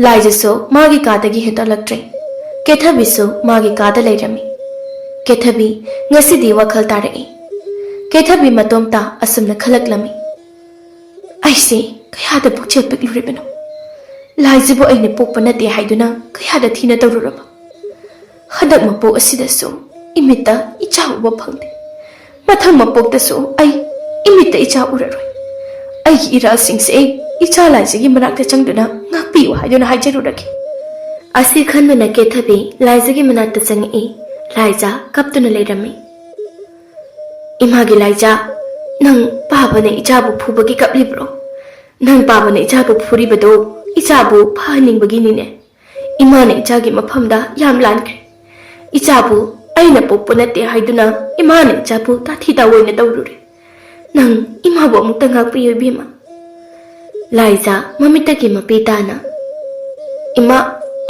ꯂꯥꯏꯖꯥꯁꯨ ꯃꯥꯒꯤ ꯀꯥꯗꯒꯤ ꯍꯦꯟꯗꯣꯛꯂꯛꯇ꯭ꯔꯦ꯫ ꯀꯦꯊꯕꯤꯁꯨ ꯃꯥꯒꯤ ꯀꯥꯗ ꯂꯩꯔꯝꯃꯤ꯫ ꯀꯦꯊꯕꯤ ꯉꯁꯤꯗꯤ ꯋꯥꯈꯜ ꯇꯥꯔꯛꯏ꯫ ꯀꯦꯊꯕꯤ ꯃꯇꯣꯝꯇ ꯑꯁꯨꯝꯅ ꯈꯜꯂꯛꯂꯝꯃꯤ, "ꯑꯩꯁꯦ ꯀꯌꯥꯗ ꯄꯨꯛꯆꯦꯜ ꯄꯤꯛꯂꯨꯔꯤꯕꯅꯣ? ꯂꯥꯏꯖꯥꯕꯨ ꯑꯩꯅ ꯄꯣꯛꯄ ꯅꯠꯇꯦ ꯍꯥꯏꯗꯨꯅ ꯀꯌꯥꯗ ꯊꯤꯅ ꯇꯧꯔꯨꯔꯕ? ꯍꯟꯗꯛ ꯃꯄꯣꯛ ꯑꯁꯤꯗꯁꯨ ꯏꯃꯤꯠꯇ ꯏꯆꯥ ꯎꯕ ꯐꯪꯗꯦ꯫ ꯃꯊꯪ ꯃꯄꯣꯛꯇꯁꯨ ꯑꯩ ꯏꯃꯤꯠꯇ ꯏꯆꯥ ꯎꯔꯔꯣꯏ꯫ ꯑꯩꯒꯤ ꯏꯔꯥꯜꯁꯤꯡꯁꯦ ꯑꯩ ꯏꯆꯥ ꯂꯥꯏꯖꯥꯒꯤ ꯃꯅꯥꯛꯇ ꯆꯪꯗꯨꯅ ꯉꯥꯛꯄꯤꯌꯨ ꯍꯥꯏꯗꯨꯅ ꯍꯥꯏꯖꯔꯨꯔꯒꯦ꯫" ꯑꯁꯤ ꯈꯟꯗꯨꯅ ꯀꯦꯊꯕꯤ ꯂꯥꯏꯖꯥꯒꯤ ꯃꯅꯥꯛꯇ ꯆꯪꯉꯛꯏ꯫ ꯂꯥꯏꯖꯥ ꯀꯞꯇꯨꯅ ꯂꯩꯔꯝꯃꯤ꯫ "ꯏꯃꯥꯒꯤ ꯂꯥꯏꯖꯥ, ꯅꯪ ꯄꯥꯕꯅ ꯏꯆꯥꯕꯨ ꯐꯨꯕꯒꯤ ꯀꯞꯂꯤꯕ꯭ꯔꯣ? ꯅꯪ ꯄꯥꯕꯅ ꯏꯆꯥꯕꯨ ꯐꯨꯔꯤꯕꯗꯣ ꯏꯆꯥꯕꯨ ꯐꯍꯟꯅꯤꯡꯕꯒꯤꯅꯤꯅꯦ꯫ ꯏꯃꯥꯅ ꯏꯆꯥꯒꯤ ꯃꯐꯝꯗ ꯌꯥꯝ ꯂꯥꯟꯈ꯭ꯔꯦ꯫ ꯏꯆꯥꯕꯨ ꯑꯩꯅ ꯄꯣꯛꯄ ꯅꯠꯇꯦ ꯍꯥꯏꯗꯨꯅ ꯏꯃꯥꯅ ꯏꯆꯥꯕꯨ ꯇꯥꯊꯤ ꯇꯥꯑꯣꯏꯅ ꯇꯧꯔꯨꯔꯦ꯫ ꯅꯪ ꯏꯃꯥꯕꯨ ꯑꯃꯨꯛꯇ ꯉꯥꯛꯄꯤꯌꯨ ꯏꯕꯦꯝꯃ꯫" ꯂꯥꯏꯖꯥ ꯃꯃꯤꯠꯇꯒꯤ ꯃꯄꯤ ꯇꯥꯅ, "ꯏꯃꯥ,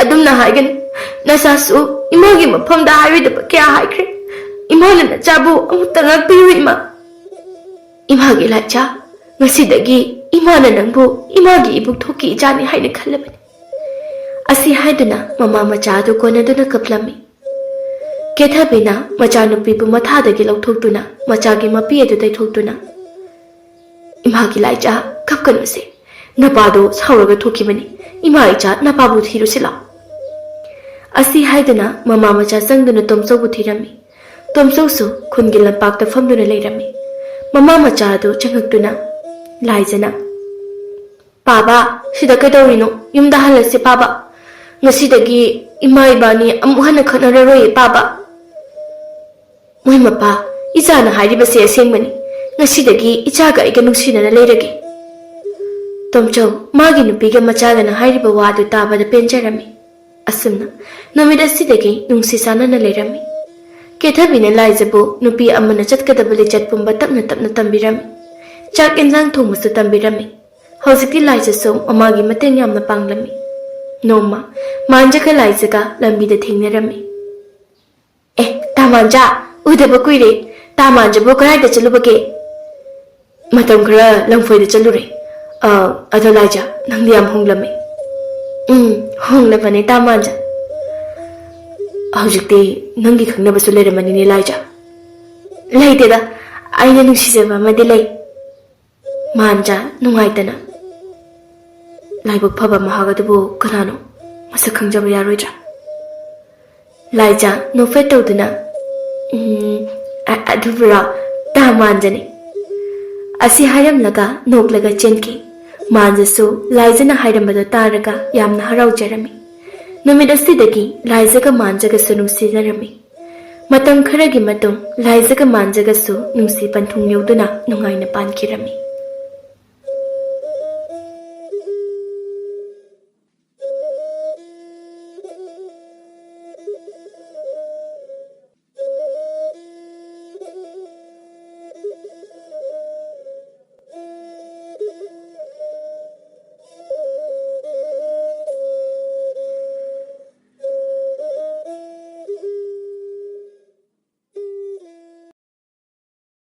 ꯑꯗꯨꯝꯅ ꯍꯥꯏꯒꯅꯨ꯫ ꯅꯆꯥꯁꯨ ꯏꯃꯥꯒꯤ ꯃꯐꯝꯗ ꯍꯥꯏꯔꯣꯏꯗꯕ ꯀꯌꯥ ꯍꯥꯏꯈ꯭ꯔꯦ꯫ ꯏꯃꯥꯅ ꯅꯆꯥꯕꯨ ꯑꯃꯨꯛꯇ ꯉꯥꯛꯄꯤꯌꯨ ꯏꯃꯥ꯫" "ꯏꯃꯥꯒꯤ ꯂꯥꯏꯖꯥ, ꯉꯁꯤꯗꯒꯤ ꯏꯃꯥꯅ ꯅꯪꯕꯨ ꯏꯃꯥꯒꯤ ꯏꯕꯨꯛ ꯊꯣꯛꯀꯤ ꯏꯆꯥꯅꯤ ꯍꯥꯏꯅ ꯈꯜꯂꯕꯅꯤ꯫" ꯑꯁꯤ ꯍꯥꯏꯗꯨꯅ ꯃꯃꯥ ꯃꯆꯥ ꯑꯗꯨ ꯀꯣꯟꯅꯗꯨꯅ ꯀꯞꯂꯝꯃꯤ꯫ ꯀꯦꯊꯕꯤꯅ ꯃꯆꯥꯅꯨꯄꯤꯕꯨ ꯃꯊꯥꯗꯒꯤ ꯂꯧꯊꯣꯛꯇꯨꯅ ꯃꯆꯥꯒꯤ ꯃꯄꯤ ꯑꯗꯨ ꯇꯩꯊꯣꯛꯇꯨꯅ, "ꯏꯃꯥꯒꯤ ꯂꯥꯏꯖꯥ, ꯀꯞꯀꯅꯨꯁꯦ꯫ ꯅꯄꯥꯗꯣ ꯁꯥꯎꯔꯒ ꯊꯣꯛꯈꯤꯕꯅꯤ꯫ ꯏꯃꯥ ꯏꯆꯥ ꯅꯄꯥꯕꯨ ꯊꯤꯔꯨꯁꯤ ꯂꯥꯎ꯫" ꯑꯁꯤ ꯍꯥꯏꯗꯨꯅ ꯃꯃꯥ ꯃꯆꯥ ꯆꯪꯗꯨꯅ ꯇꯣꯝꯆꯧꯕꯨ ꯊꯤꯔꯝꯃꯤ꯫ ꯇꯣꯝꯆꯧꯁꯨ ꯈꯨꯟꯒꯤ ꯂꯝꯄꯥꯛꯇ ꯐꯝꯗꯨꯅ ꯂꯩꯔꯝꯃꯤ꯫ ꯃꯃꯥ ꯃꯆꯥ ꯑꯗꯨ ꯆꯪꯉꯛꯇꯨꯅ ꯂꯥꯏꯖꯅ, "ꯄꯥꯕ, ꯁꯤꯗ ꯀꯩꯗꯧꯔꯤꯅꯣ? ꯌꯨꯝꯗ ꯍꯜꯂꯁꯤ ꯄꯥꯕ꯫ ꯉꯁꯤꯗꯒꯤ ꯏꯃꯥ ꯏꯕꯥꯅꯤ ꯑꯃꯨꯛ ꯍꯟꯅ ꯈꯠꯅꯔꯔꯣꯏꯌꯦ ꯄꯥꯕ꯫" "ꯃꯣꯏ ꯃꯄꯥ, ꯏꯆꯥꯅ ꯍꯥꯏꯔꯤꯕꯁꯦ ꯑꯁꯦꯡꯕꯅꯤ꯫ ꯉꯁꯤꯗꯒꯤ ꯏꯆꯥꯒ ꯑꯩꯒ ꯅꯨꯡꯁꯤꯅꯅ ꯂꯩꯔꯒꯦ꯫" ꯇꯣꯝꯆꯧ ꯃꯥꯒꯤ ꯅꯨꯄꯤꯒ ꯃꯆꯥꯒꯅ ꯍꯥꯏꯔꯤꯕ ꯋꯥꯗꯨ ꯇꯥꯕꯗ ꯄꯦꯟꯖꯔꯝꯃꯤ꯫ ꯑꯁꯨꯝꯅ ꯅꯨꯃꯤꯠ ꯑꯁꯤꯗꯒꯤ ꯅꯨꯡꯁꯤ ꯆꯥꯟꯅꯅ ꯂꯩꯔꯝꯃꯤ꯫ ꯀꯦꯊꯕꯤꯅ ꯂꯥꯏꯖꯕꯨ ꯅꯨꯄꯤ ꯑꯃꯅ ꯆꯠꯀꯗꯕ ꯂꯤꯆꯠ ꯄꯨꯝꯕ ꯇꯞꯅ ꯇꯞꯅ ꯇꯝꯕꯤꯔꯝꯃꯤ꯫ ꯆꯥꯛ ꯏꯟꯖꯥꯡ ꯊꯣꯡꯕꯁꯨ ꯇꯝꯕꯤꯔꯝꯃꯤ꯫ ꯍꯧꯖꯤꯛꯇꯤ ꯂꯥꯏꯖꯁꯨ ꯃꯃꯥꯒꯤ ꯃꯇꯦꯡ ꯌꯥꯝꯅ ꯄꯥꯡꯂꯝꯃꯤ꯫ ꯅꯣꯡꯃ ꯃꯥꯟꯖꯒ ꯂꯥꯏꯖꯒ ꯂꯝꯕꯤꯗ ꯊꯦꯡꯅꯔꯝꯃꯤ꯫ "ꯑꯦ, ꯇꯥ ꯃꯥꯟꯖꯥ, ꯎꯗꯕ ꯀꯨꯏꯔꯦ꯫ ꯇꯥ ꯃꯥꯟꯖꯕꯨ ꯀꯗꯥꯏꯗ ꯆꯠꯂꯨꯕꯒꯦ?" "ꯃꯇꯝ ꯈꯔ ꯂꯝꯐꯣꯏꯗ ꯆꯠꯂꯨꯔꯦ꯫ ꯑ, ꯑꯗꯣ ꯂꯥꯏꯖꯥ, ꯅꯪꯗꯤ ꯌꯥꯝ ꯍꯣꯡꯂꯝꯃꯦ꯫" "ꯎꯝ, ꯍꯣꯡꯂꯕꯅꯦ ꯇꯥ ꯃꯥꯟꯖꯥ꯫" "ꯍꯧꯖꯤꯛꯇꯤ ꯅꯪꯒꯤ ꯈꯪꯅꯕꯁꯨ ꯂꯩꯔꯝꯃꯅꯤꯅꯦ ꯂꯥꯏꯖꯥ?" "ꯂꯩꯇꯦꯗ, ꯑꯩꯅ ꯅꯨꯡꯁꯤꯖꯕ ꯑꯃꯗꯤ ꯂꯩ꯫" ꯃꯥꯟꯖꯥ ꯅꯨꯡꯉꯥꯏꯇꯅ, "ꯂꯥꯏꯕꯛ ꯐꯕ ꯃꯍꯥꯛ ꯑꯗꯨꯕꯨ ꯀꯅꯥꯅꯣ? ꯃꯁꯛ ꯈꯪꯖꯕ ꯌꯥꯔꯣꯏꯗ꯭ꯔꯥ?" ꯂꯥꯏꯖꯥ ꯅꯣꯛꯐꯦꯠ ꯇꯧꯗꯨꯅ, "ꯎꯝ, ꯑ-, ꯑꯗꯨꯕꯨꯔꯣ, ꯇꯥ ꯃꯥꯟꯖꯅꯤ꯫" ꯑꯁꯤ ꯍꯥꯏꯔꯝꯂꯒ ꯅꯣꯛꯂꯒ ꯆꯦꯟꯈꯤ꯫ ꯃꯥꯟꯖꯁꯨ ꯂꯥꯏꯖꯅ ꯍꯥꯏꯔꯝꯕꯗꯨ ꯇꯥꯔꯒ ꯌꯥꯝꯅ ꯍꯔꯥꯎꯖꯔꯝꯃꯤ꯫ ꯅꯨꯃꯤꯠ ꯑꯁꯤꯗꯒꯤ ꯂꯥꯏꯖꯒ ꯃꯥꯟꯖꯒꯁꯨ ꯅꯨꯡꯁꯤꯅꯔꯝꯃꯤ꯫ ꯃꯇꯝ ꯈꯔꯒꯤ ꯃꯇꯨꯡ ꯂꯥꯏꯖꯒ ꯃꯥꯟꯖꯒꯁꯨ ꯅꯨꯡꯁꯤ ꯄꯟꯊꯨꯡ ꯌꯧꯗꯨꯅ ꯅꯨꯡꯉꯥꯏꯅ ꯄꯥꯟꯈꯤꯔꯝꯃꯤ꯫